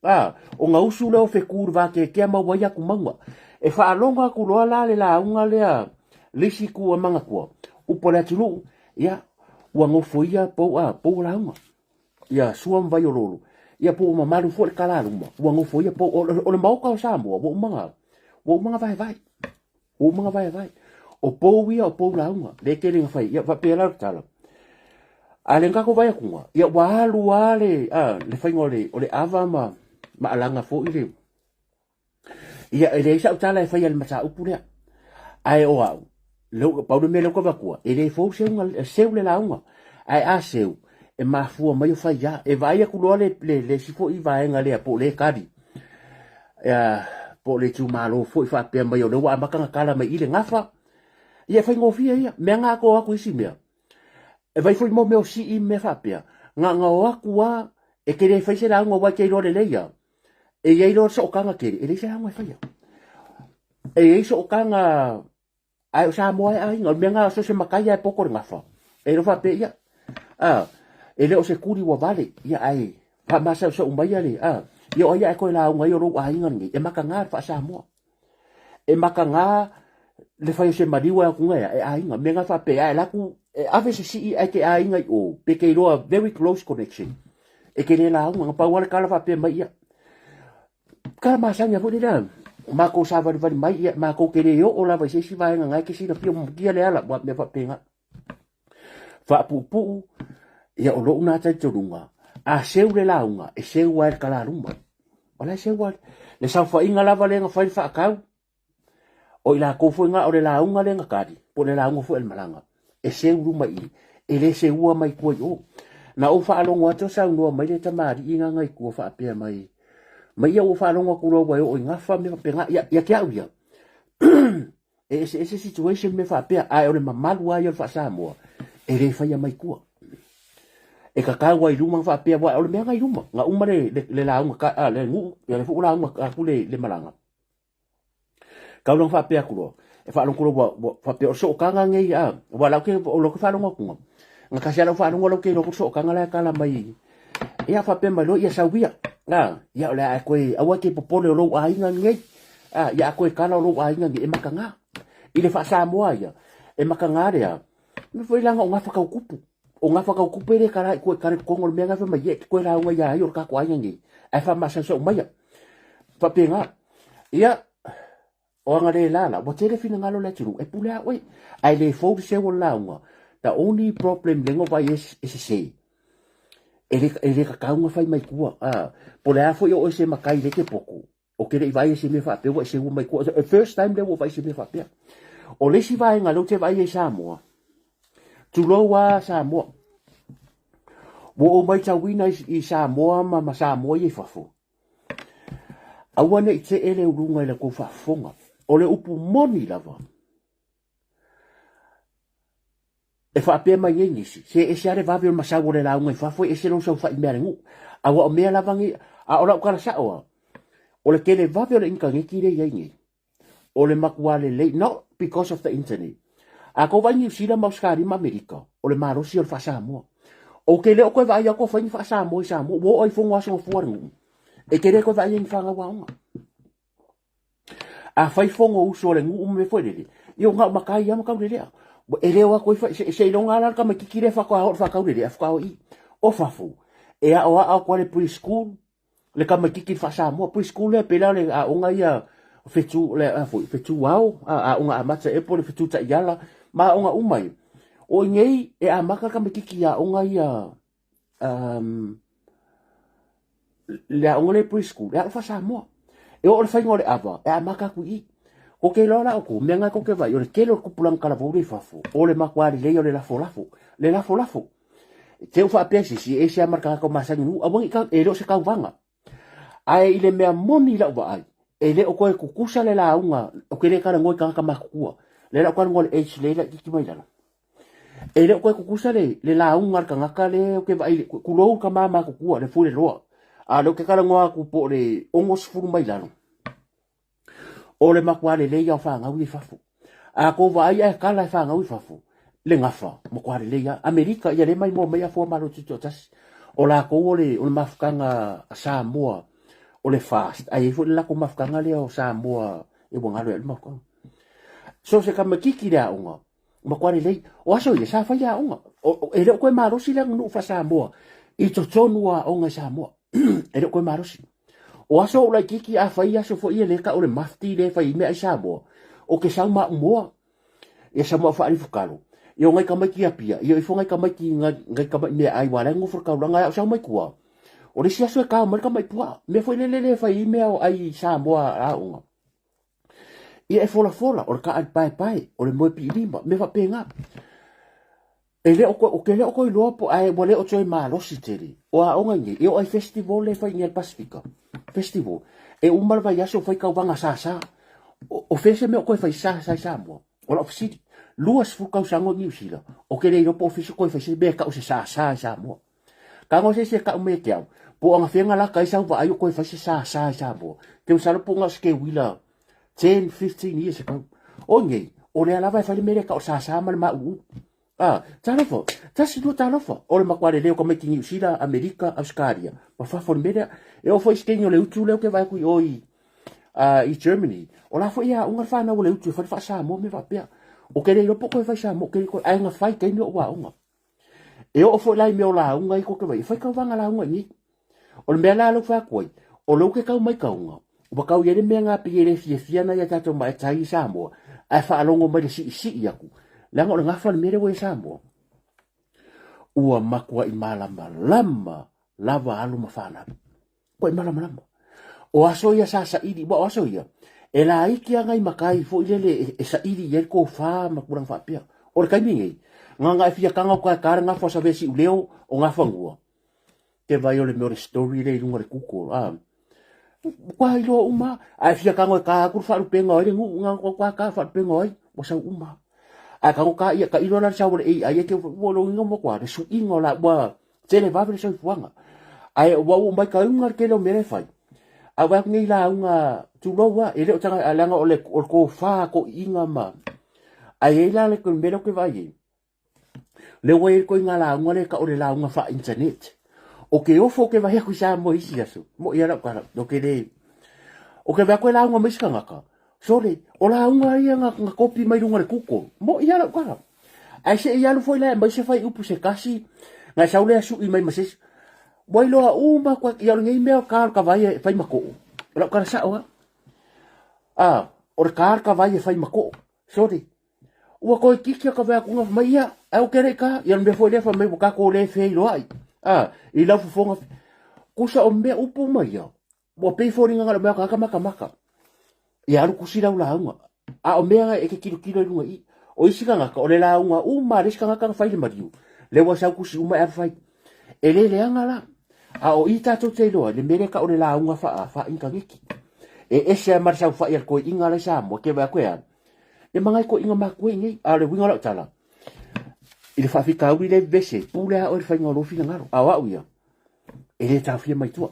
A, o na usu lea o fetu i le vakeakea maua ai atumauga. E faalogo atu loa la le lauga lea le isi itu e manatua, upu a le atunuu, ia, ua nofoia pou, a, pou o lauga. Ia Sua ma Vaiololo, ia po ua mamalu foi le kalaluma, ua nofoia po o, o le maoka o Samoa, ua uma na, ua uma na vaevae. Ua uma na vaevae. O pou ia, o pou lauga, le tele na fai, ia faapea la le tala. A le kako vai atuga, ia ua alu a le, a, le faiga o le, o le ava ma, ma alaga foi le, Ia, e leai sau tala e faia i le mataupu lea. Ae o au, leu, pau le mea lea ou te avatua, e le fou seuga, seu le lauga. Ae a seu, e mafua mai o faia. E vaai atu loa le, le, le isi foi vaega lea, po o le kali, ia, po o le itumalo foi faapea mai o lea ua amata ona tala mai i le gafa. Ia, e faigofie ia. Mea na atoa atu isi mea. E vai foi mo mea o sii ma mea faapea. Na ona o atu lava, e te le fai se lauga aua e te iloa lelei lava. E i ai loa sootaga tele, e leai se lauga e faia. E i ai sootaga, ae o Samoa e aiga, o le mea lena, so o se matai lava e poto le gafa, e iloa faapea, ia, a, e le o se tuli ua vale, ia, ae faamasausau mai le, a, ia o ai a e toe lauga ai o lou aiga lenei, e mataga le faa-Samoa. E mataga le fai o se maliu e atu e aiga. Mea na faapea, ae laku, e ave se sii ae te aiga i o, pe te iloa very close connection. E te le lauga, na pau lava le tala faapea mai ia. Tala masani foi lea, matou savalivali mai, ia, matou te le oo lava i se isi vaega na e te silafia mutia le ala, mea faapena. Faapuupuu, ia o lou na talitonuga, a seu le lauga, e seu lava i le kalaluma. O la e seu lava. Le saofaiga lava lea na fai le faatau, o i latou foi na o le lauga lea na kali, po o le lauga foi a le malaga, e seu luma i i, e le seua mai tua i o. Na ou faalogo atu o saunoa mai le tamalii na i tua faapea mai, mai ia ua faalogo atu loa ua e oo i gafa mea faapena, ia, ia te au ia. E eseese situation mea faapea, ae o le mamalu lava ia o le faa-Samoa, e le faia mai tua. E tatau lava i luma faapea, aua o le mea na i luma, na uma le, le, le lauga, a, le nuu, ia le foi ua lauga atu le, le malaga. Tau la faapea atu loa, e faalogo loa ua, ua faapea o le sootaga nei, a, aua lau ke, o lau ke faalogo atu, na kasi lava lau faalogo lau ke iloa ku sootaga la e tala mai, ia faapea mai loa, ia sau ia, a, ia o le a e koe, aua e te popole o lou aiga nei, A, ia a koe kala o lou aiga ni e makaga. I le faa-Samoa ia, e makaga lea, me foi langa o gafa tau kupu. O gafa kau tupe lea e kala i tua e kala i totonu o le mea lena e fai mai ai e te toe lauga ia ai o le tatou aiga nei, ae faamasausau maia. Faapena. Ia, o aga le lala, ua tele finagalo o le atunuu, e pule lava oe. Ae le fou le seu o le lauga. The only problem lea na ou vaai e sese, e le tatau ona fai mai tua. Po o le a foi o oe se matai le te poto, Ou te le i vaai i se mea faapea ua e seua mai tua. First time lea ua ou vaai i se mea faapea. O le isi vaega lea ou te vaai ai i Samoa, tulou lava Samoa, ua ou matauina i Samoa ma Samoa ia i fafo, aua ne i tee le uluga i la outou faafofoga. O le upu moni lava, E faapea mai nei nisi, se ese lava le vave o le masau o le lauga i fafo, e ese lou saofai i mea a le nuu. Aua o mea lava nei, a o lau tala sao lava, o le tele vave o le initaneti lea e i ai nei, o le matua lelei, not because of the internet. A tou vaai Niu Sila ma Ausetalia ma Amerika, o le malosi o le faa-Samoa. Ou te le o toe vaai atu o fai ni faa-Samoa i Samoa, ua oo i fono aso gafua a le nuu, e te le toe vaai ai i ni fanau aoga. A fai fono uso a le nuu ma mea foi lele, ia ua gau matai lava ma taulelea. E le o atu ai fai, seiloga lava la le tamaititi lea faatoa oo i le faataulelea faatoa o i i. O fafo, e aoao atu lava le pre-school, le tamaititi i le faa-Samoa. Pre-school lea pei la o le aoga ia fetu, le, a foi, fetu ao, aoga amata ea po o le fetu taiala, ma aoga uma ia. O i nei, e amata le tamaititi i aoga ia, um, le aoga lea preschool, e alu faa-Samoa. E oo le faiga o le ava, e amata atu i i. Ko te iloa la outou, mea nga tou te vaai, o le tele o le tupulaga talavou lea i fafo, o le matua lelei o le lafolafo. Le lafolafo. Te u faapea se isi, e ese lava ma le tagata o masani nuu, aua ne i e le o se tauvaga. Ae i le mea moni i lau vaai, e le o toe tutusa le lauga, ou te le talanoa i tagata matutua. Lea la ou talanoa i le age lea e laitiiti mai lalo. E le o toe tutusa le, le lauga a le tagata lea ou te vaai, tulou le tama matutua, le Fuleloa. A o lea ou te talanoa atu po o le 60 mai lalo. O le matua lelei lava o fanau ia i fafo. A tou vaai ae kala e fanau i fafo, le gafa, matua lelei lava. Amerika, ia lea e maimoa mai afua Malo Tutoatasi. O latou o le, o le mafutaga a Samoa, o le FAST, ae i ai foi le latou mafutaga lea o Samoa, e ua galo ia le mafutaga. So se tamaititi le aoga, matua lelei. O aso ia, sa fai le aoga. E le o toe malosi le aganuu faa-Samoa i totonu o aoga i Samoa. E le o toe malosi. O aso ou laitiiti a fai aso foi ia lea e tau o le mafti lea e fai ai meaai Samoa, ou te sau ma au moa, ia sau ma au faalifukalo, ia o nai tamaiti Apia, ia o ifo nai tamaiti nai tamai meaai aua o la e nonofo i le taulaga, ae a ou sau mai tua, o le isi aso e tao mai le tamai puaa, mea foi lele lea e fai ai mea o ai Samoa a aoga. Ia e folafola, o le taali paepae, o le moe piilima, mea faapena. E le o toe, ou te le o toe iloa po, ae ua le o toe malosi tele. O aoga i nei, e oo ai festival lea e fai i nei a le Pasifika. Festival. E uma le vaiaso fai tauvaga sasa. O, o fea se mea o toe fai sasa i Samoa? O lau fesili. 20 tausaga o Niu Sila, ou te le iloa po o fea se toe fai se mea e tau o se sasa i Samoa. Tago se isi e tau mai e te au, po o anafea na laka ai sau vaai o toe fai se sasa i Samoa. Te masalo po na o se keuila 10, 15 years ago. O nei, o lea lava e fai le mea lea e tau o le sasa ma le maʻuʻu. Ah, talofa, tasi lua talofa. O le matua lelei o tamaiti Niu Sila, Amerika, Ausetalia, ma fafo i le mea lea. E oo foi i se taimi o le utu lea ou te vaai atu i o i, i Germany. O la foi e aoga le fanau a le utu e fai le faa-Samoa mea faapea. Ou te le iloa po o toe fai Samoa, ou te le toe, ae na fai i taimi o ou aoga. E oo foi la i mea o lauga ia tou te vaai, e fai tauvaga lauga i nei. O le mea la lea ou fai atu ai, o lea ou te tau maitauga, ua tau i ai le mea na pei e le fiafia nai a tatou matai i Samoa, ae faalogo mai le siisii atu, leaga o le gafa le mea lea ua i ai Samoa. Ua matuai malamalama lava alo ma fanau. Koe malamalama. O aso ia sa saili, ua o aso ia, e laiti lava nai matai foi lele e, e saili i ai le tofa ma tulaga faapea. O le taimi nei, nganga e fia kanga o ka le gafa o Savesi Uleo o Gafanua. Te vai o le mea o le story lea i luga o le Google. Ah, kua iloa uma, a e fia kango e ka atu le faalupeina o ai le nuu, nganga kua ka faalupeina o ai, ua sau uma. Ae kango ka ia, ka iloa la le sau o le AI, e te ua logiga mo kua, le suiga o la, ua, Tele vave le soifuaga. Ae ua ou mai kauga le tele o mea la e fai. A ua atu nei lauga, tulou a, e le o taga, leaga o le, o le tofa toʻiiga ma, ae i ai la le mea lea ou te vaai ai, lea ua i ai le ituaiga lauga lea e tau o le lauga faa-internet. Ou te ofo ou te vaai atu i Samoa i isi aso, moʻi lava lau tala, ou te le, ou te vaai atu e lauga mai isi tagata, sole, o lauga ia na, na kopi mai luga o le Google, moʻi lava lau tala. Ae se i alu foi la e aumai se fuaiupu se tasi, na e sau lea sui mai ma se isi. Ua iloa uma atu ai, ia o lenei mea o le ta o le tavai e fai ma too. O lau tala sao lava. A, o le ta o le tavai e fai ma too. Sorry. Ua toeitiiti atu ave atu mai ia, ae ou te le i ta. Ia o le mea foi lea fai mai ua tatou le feiloai. A, i lau fofoga. Tusa o mea upu uma ia, ua pei foliga na o le mea o tagata matamata. Ia alu tusi lau lauga. A o mea e te tilotilo i luga i i. O isi tagata, o le lauga uma a le isi tagata na fai i le maliu, lea ua sau tusi uma e alu fai. E le leaga la. A o i tatou te iloa ai le mea lea e tau o le lauga faa-initaneti. E ese lava ma le saofai a le toeaina la i Samoa, e te vaai atu e a? E manaia toeaiina matutua i inei. A o le uiga o lau tala, i le faafitauli lea e vevesi ai, pule lava oe i le faiga o lou finagalo. A o au ia, e le taofia mai tua.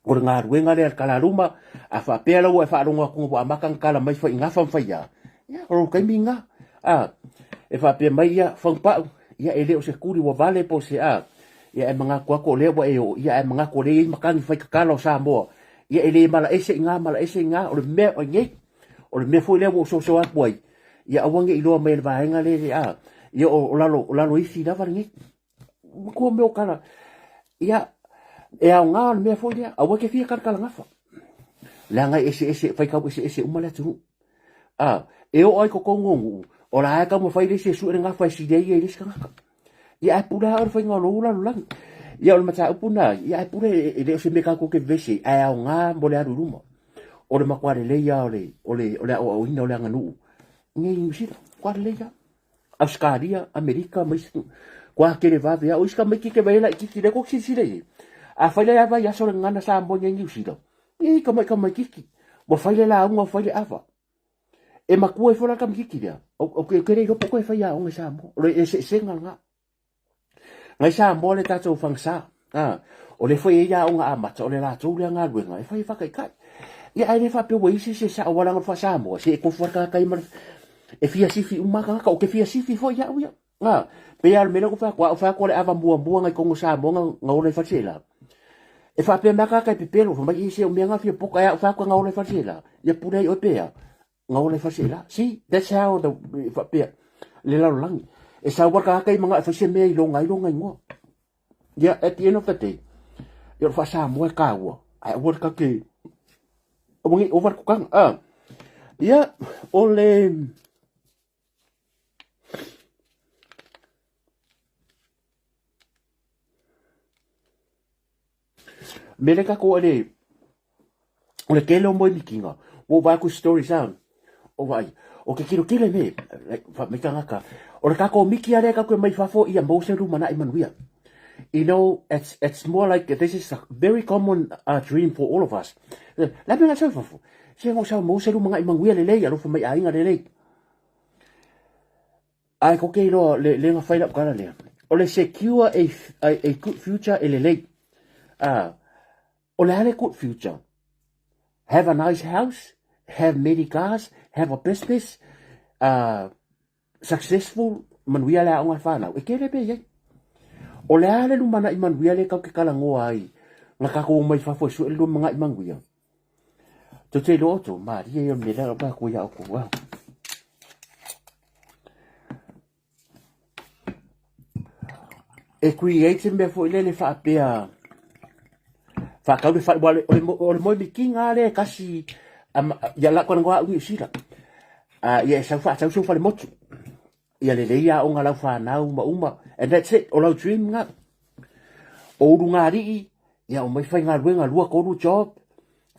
O le galuega lea a le talaluma, a faapea la ua e faalogo atu ua amata ona tala mai fai gafa ma fai a, ia, o lou taimi lena. A, e faapea mai ia, Fagupau, ia e le o se tuli ua vale po o se a, ia e manatu atu o lea ua e oo, ia ae manatu o lea e i ai matagi fai tatala o Samoa, ia e le malaese i ina, malaese i ina, o le mea o nei, o le mea foi lea ua ou soso atu ai, ia aua ne i iloa mai e le vaega lea, a, ia o lalo, o lalo ifi lava lenei. Matua mea o kala. Ia, e aoga o le mea foi lea, aua e te fia kalakalagafa. Leaga e eseese, faitau eseese uma le atunuu. A, e oo ai totonu o nuu, o la e taumafai le isi e sue le gafa e sili ai ia i le isi tagata. Ia ae pule lava oe i le faiga o lou lalolagi. Ia o le mataupu lena, ia ae pule e le o se mea tatou te vevesi ai, ae aoga mo le alu i luma. O le matua lelei lava o le, o le, o le aoaoina o le aganuu i Niu Sila, matua lelei lava. Ausetalia, Amerika ma isi atunuu. Ua tele vave lava. O isi tamaiti ke vai laitiiti lea tou te silasila i ai. Afai la ia vaiaso le gagana Samoa i inei i Niu Sila, ii tamai tamaitiiti, ua fai le lauga ua fai le ava. E matua ifo la le tamaitiiti lea, ou te le iloa po o toe fai aoga i Samoa. O le eseesega lena. Nai Samoa le tatou fagasa. A, o lea foi e i ai aoga amata, o le latou lea galuega e fai e faataitai. Ia ae le faapea ua i ai se isi e sao aua leaga o le faa-Samoa, se e tofu lava le tagata ia ma le e fia sifi uma lava tagata, ou te fia sifi foi au ia. A, pei lava o le mea lea ou te fai atu, a ou fai atu o le ava muamua nai totonu o Samoa na ola i Faleaseela. E faapea mai lava tagata e pepelo, fai mai, se o mea na fia poka, ae a ou fai atu na ola i Faleaseela, ia pule ai oe pe a. Na ola i Faleaseela. See, that's how the, faapea, le lalolagi. E sau lava le tagata ia manao e fai se mea i loga ai lona igoa. Ia, at the end of the day, ia o le faa-Samoa e taua, ae aua le tatou te, aua ne i ova le tokaga. Ah, ia, o le, mea lea tatou le, o le tele o moe mikiga, ua ou vaai atu i stories a, o vaai, o te tilotilo i me, like, fai mai tagata, o le tatou miki lava lea tatou te omai fafo ia maua se lumanai manuia. You know, it's more like this is a very common dream for all of us. Le a mea na sau i fafo? Se na ou sau maua se lumanai manuia lelei, alofa mai aiga lelei. Ae ko ke iloa le le na fai lau tala lea. O le secure a good future e lelei. O le a le good future? Have a nice house, have many cars, have a business, successful, manuia le aoga a le whanau. E tele mea i ai. O le a le lumanai manuia lea tau te talanoa ai, na tatou omai fafo e sue le lumanai manuia. Tou te iloa outou, malie ia o le mea lea o lau ia outou. Ah. E create se mea foi lele faapea faatau le fale, o le moe mikiga lea e tasi ia la talanoa au i Niu Sila. Ia e sau faatau sou fale motu. Ia lelei aoga lau fanau ma uma. And that's it, o lau dream lena. O ulugalii, ia omai faigaluega, lua tolu job,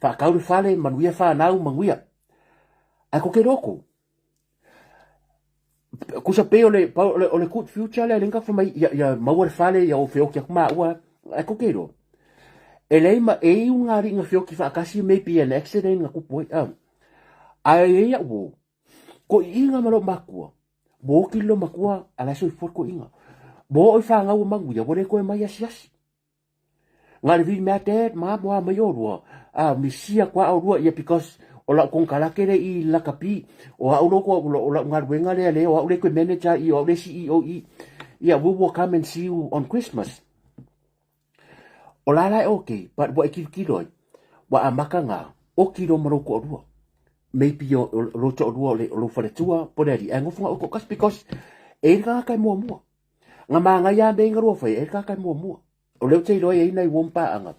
faatau le fale, manuia fanau, manuia. Ae ko te loko, kusa pei o le, o le, o le good future lea lea ka mai ia, ia maua le fale ia o feoki aku maua ae ko te loa. E lei ma e i ulugalii na feoki faatasi maybe an accident na tupu ai. Ae e i au uo, Koiiga ma lou makua, ua oki le matua a la e soifua le koiiga. Ua oo i fanau o manuia, ua le toe mai asiasi. Na le vili mea dad, mom, ua mai olua, a misia atu a olua, ia because o lau konekarate lea i Lakapi, o au loko, o lau galuega lea lea, o au lea ke manager i, o au lea CEO i, ia we will come and see you on Christmas. O la la e okay, but ua e tilotilo ai, ua amata na oki loa ma lou toalua. Maybe o lou toalua o lou faletua po o le alii, ae nofo na oe toatasi because E i ai le tagata e muamua. Nga manaia a mea i nga lua fai, e i ai le tagata e muamua. O lea ou te iloa e i ai nai uo ma paaga,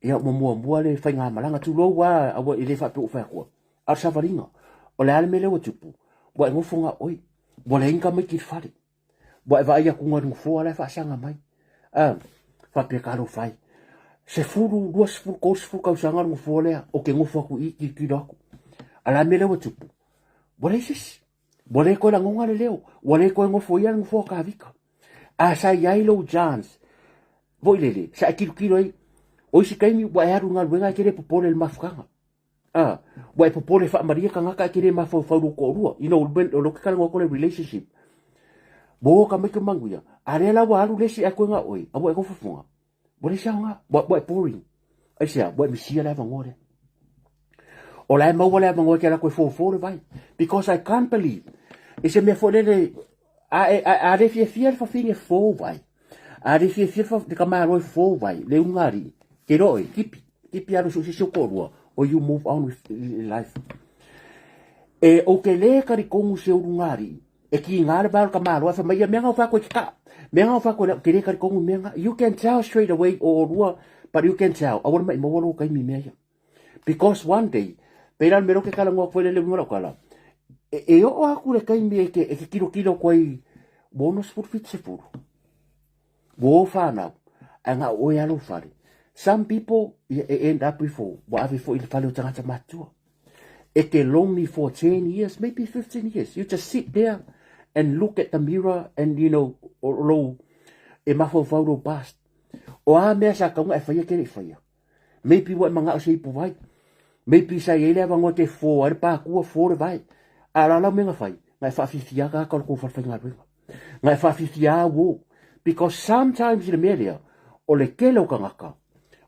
ia ua muamua le faigamalaga, tulou lava, aua e le faapea ua ou fai atua, a o le savaliga. O le a le mea lea ua tupu? Ua e nofo na o oe, ua leai ni tamaiti i le fale. Ua e vaai atu i le nofoa la e faasaga mai. A, faapea talofa e. 10, 20, 30 tausaga le nofoa lea, ou te nofo atu i i, tilotilo atu. A o le a le mea lea ua tupu? Ua leai se isi. Ua le toe lagona le leo, ua le toe nofoia le nofoa o Kavika. A sa i ai lou chance, foi lele, sa e tilotilo ai, o isi taimi ua e alu i galuega e te le popole i le mafutaga. A, ua e popole faamalie tagata e te le mafaufau lou toalua. You know, when, o lea ou te talanoa atu o le relationship. Ua o tamaiti o manuia, a lea la ua alu le isi ae toe na o oe, a ua e nofo fuga. Ua leai se aoga, ua e boring. Aisea, ua e misia le avanoa lea. O la e maua le avanoa e te alu atu e fofo le vai. Because I can't believe, i se mea foi lele, a, e, a, a le fiafia le fafine fofo vai, a le fiafia le tamaloa e fofo vai, le ulugalii, ke iloa oe, kipi, kipi alu so o se isi o toalua, or you move on with life. E, ou te le talitonu i se ulugalii, E kiga le vae o le tamaloa e fai mai ia mea na o fai atu e te kaa. Mea na o fai atu e le, te le talitonu i mea na. You can tell straight away o olua, but you can tell, aua le maimau lou taimi i mea ia. Because one day, pei la le mea lea ou te talanoa atu ai le uiga o lau tala, e, e oo atu le taimi e te, e te tilotilo atu ai, ua 60, 70, ua o fanau, ae na o oe lava lou fale. Some people, ia, e end up before, ua ave foi i le fale o tagata matutua. E te lonely for 10 years, maybe 15 years. You just sit there and look at the mirror and, you know, o lou, e mafaufau lou past. O a mea sa taunga e faia ke le i faia. Maybe ua e manao se ipu vai. Maybe sa i ai le avanoa te fofo ai le pākua, fofo le vai. A o la lau mea na fai, na e faafiafia tagata o le tou falefaigaluega. Na e faafiafia au o. Because sometimes i le mea lea, o le tele o tagata,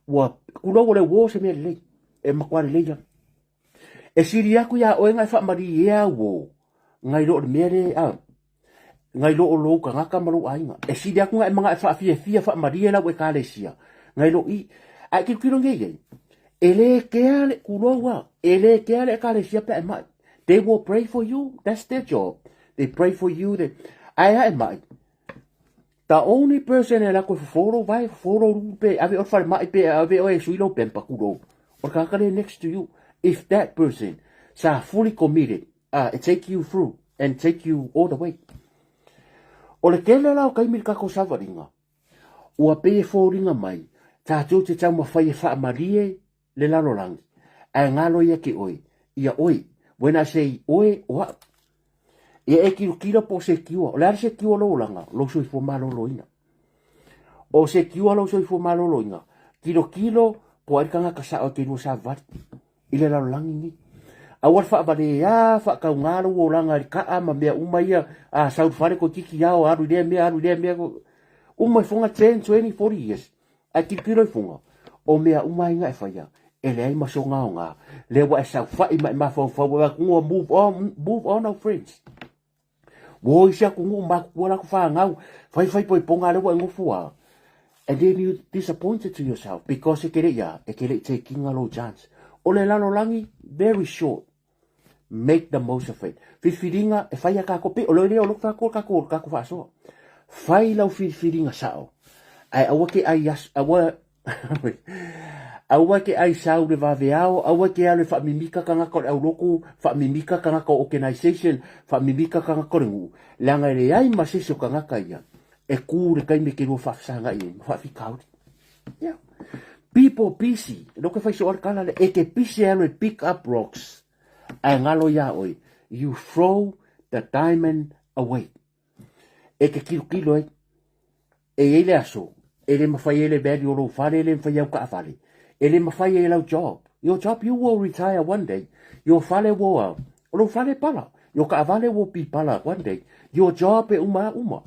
ua, tulou o le uo se mea lelei. E matua lelei lava. E sili atu iā oe na e faamalie au o, nai lo o le mea le, a, nai lo o lou tagata ma lou aiga. E sili atu na e manaʻo e faafiafia faamalie lau Ekalesia, nai lo i. A e tilotilo nei i ai, e le kea le, tulou a, e le kea le Ekalesia pe a e maʻi. They will pray for you, that's their job. They pray for you, they, ae a e maʻi, The only person e alu atu e fofo lou vae, fofo lou lulu pe ave oe i le falemai pe ave oe e sui lou pamper, tulou. O le tagata lea next to you. If that person sa fully committed, ah, e take you through and take you all the way. O le tele la o taimi i le tatou savaliga, ua pei e foliga mai, tatou te taumafai e faamalie le lalolagi, ae galo ia ke oe, ia oe, when I say oe, o a'u. Ia e kilokilo po o se kiua, o le a le se kiua lou olaga, lou soifua maloloina. O se kiua lou soifua maloloina, kilokilo po o ai le tagata sa'o e te lua savali i le lalolagi nei. Aua le faavaleā, faatauga lou olaga i le ka'a ma mea uma ia, a sau i le fale toeitiiti ao, alu i lea mea, alu i lea mea, uma ifoga 10, 20, 40 years. Ae tilotilo ifoga, o mea uma ai na e faia, e leai ma sona aoga, lea ua e saofai ma e mafaufau e atunuu move on, move on our friends. Ua o i se atunuu matutua latou fanau, fai fai poipoga lea ua e nofo a. And then you disappointed to yourself because e te le i a, e te le i taking a lou chance. O le lalolagi, very short. Make the most of it. Filifiliga e fai a kākou, pei o lea o lo tākou kākou kākou faasoa. Fai lau filifiliga sao. Ae aua ke ai as, aua aua ke ai sau le vaveao, aua ke alu e faamimika tagata o le aulotu, faamimika tagata o organization, faamimika tagata o le nuu. Leaga e leai ma se isi o tagata ia e kū i le taimi e te lua faafesagai ai ma faafitauli. Yeah. People busy. Lea ou te fai soo le tala lea. E te busy e alu e pick up rocks. Ae galo iā oe. You throw the diamond away. E te kilokilo ai. E i ai le aso. E le mawhai ai le value o lou fale, e le mawhai au kaawhale. E le mawhai ai lau job. Your job, you will retire one day. Your fale will, o lou fale pala. Your kaawhale will be pala one day. Your job e uma uma.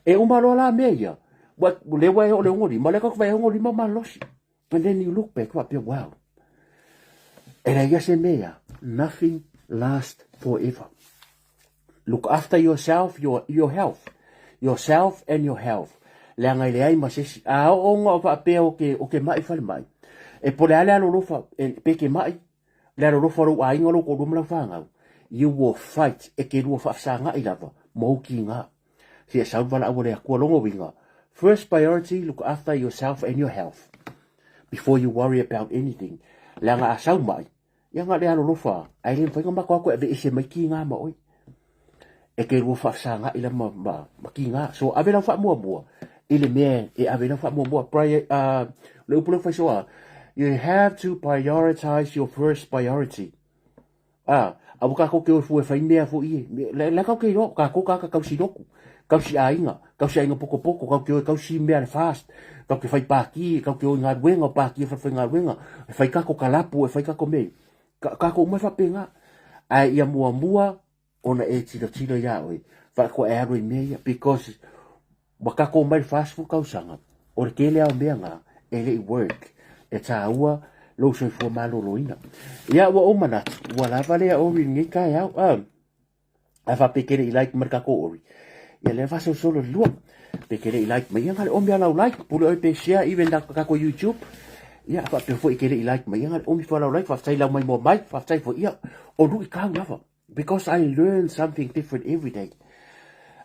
E uma loa la mea ia. Ua, lea ua e oo le 65, lea tatou vaai e 65 malosi. And then you look back, faapea, wow. E leai se mea, nothing lasts forever. Look after yourself, your health. Yourself and your health. Leaga e leai ma se isi. A oo ona o faapea o ke, o ke maʻi falemai. E po o le a le alolofa, e, pe ke maʻi, le alolofa o lou aiga, lou toalua ma lau fanau. You will fight, e te lua faafesagaʻi lava. ma ou kiga. Seia sau le valaau a le Atua lona uiga, first priority look after yourself and your health before you worry about anything. Leaga a sau mai, ia na o le alolofa ae le mafai ona matou atu e aveese mai kiga ma oe. E te lua faafesagai la ma, ma, ma kiga. So ave lau faamuamua i le mea e ave lau faamuamua. Prior, le upu lea fai soa, you have to prioritize your first priority. A, aua kākou ke o e fua e fai mea foi e. Le, le kau ke iloa, kākou kāka kausi loku, kausi aiga, kausi aiga pokopoko, kau ke o e kausi mea le fast, kau ke fai pāki, kau ke o i galuega, o pāki e whai galuega, e fai kako ka lapu, e fai kako mea. Ka, kākou uma e whapenga. Ae ia muamua, ona e tilotilo iā oe, faatoa e alu i mea ia, because Ua kako mai le 40 tausaga, o le tele lava o mea na, e le i work, e tāua lou soifua maloloina. Ia, ua ou manatu, ua lava lea ori i lenei taeao, a, a faapea ke le i like mai le tatou ori, ia lea faasolosolo le lua, pe ke le i like mai, ia na le omi a lau like, pule oe pe share even na tatou YouTube, ia faapea foi ke le i like mai, ia na le omi fua lau like, faafetai lau mai moa mai, faafetai foi, ia, o luitau lava. Because I learn something different every day.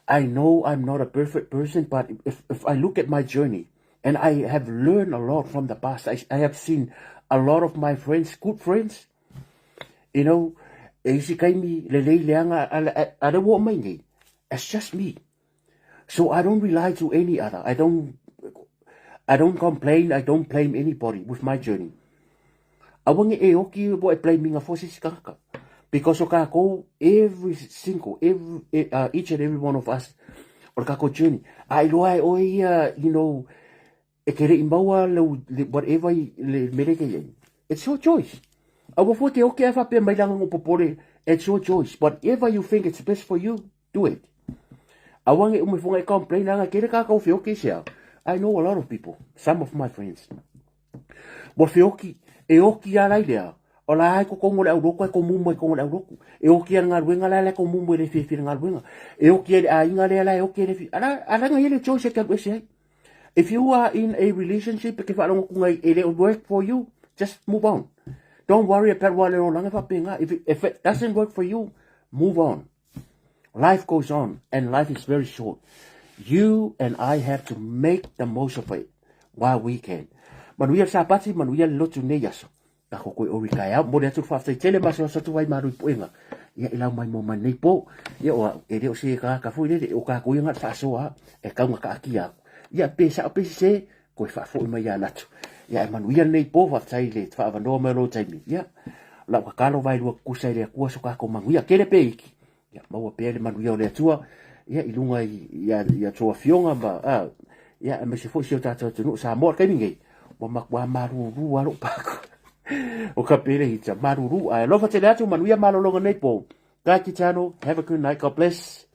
I know I'm not a perfect person, but if, if I look at my journey, and I have learned a lot from the past, I, I have seen a lot of my friends, good friends, you know, e isi kaimi lelei leaga a le ua mai nei. It's just me. So I don't rely to any other. I don't I don't complain, I don't blame anybody with my journey. Aua ne e oki ua e blaminga fua se isi tagata. Because o kākou, every single, every, eh, each and every one of us, o le kākou journey. A iloa e oe ia, you know, e te le i maua lou, whatever i, le mele ke iai. It's your choice. Aua fua te oki ae whapea mai langa ngo popole, it's your choice. Whatever you think it's best for you, do it. Aua nge ume fonga e complain anga kere ka kau whioki se au. I know a lot of people, some of my friends. Wa whioki, e oki a lai lea, o la ai ko kongo le au roku, ai ko mumu ai kongo le au roku. E oki a le ngaluenga la la ko mumu e le fiafia le ngaluenga. E oki a le ainga lea la e oki e le fi. Ala, ala nga le choice e ke alu ese ai. If you are in a relationship e ke whaalongo ku ngai e le work for you, just move on. Don't worry about what le olanga whapenga. If it, if it doesn't work for you, move on. Life goes on and life is very short. You and I have to make the most of it while we can. Manuia le Sapati, manuia le lotu nei aso. Ka ko koe ori kai au, mole atu le whaafetai tele ma soa sotu ai maru i puenga. Ia i lau mai mo mai nei pō. Ia o au, e leo se e ka ka fui lele, o ka koia ngā whaasoa, e kaunga ka aki au. Ia pe sao pe se, koe whaafoi mai a latu. Ia e manuia nei pō, whaafetai le whaavanoa mai lo taimi. Ia, lau kakalo vai lua kusa i le akua so kako manuia, kele pe iki. Ia, maua pea le manuia o le Atua, ia, i lunga i, i a, i a tō afioga ma, a, ia, aemaise foi si o tātou atunuu, Samoa, le taimi nei, ua matua malūlū lava lou pako. O ka pele hita, malūlū, ae alofa tele atu, manuia malologa nei pō. Ka kite anō, have a good night, God bless.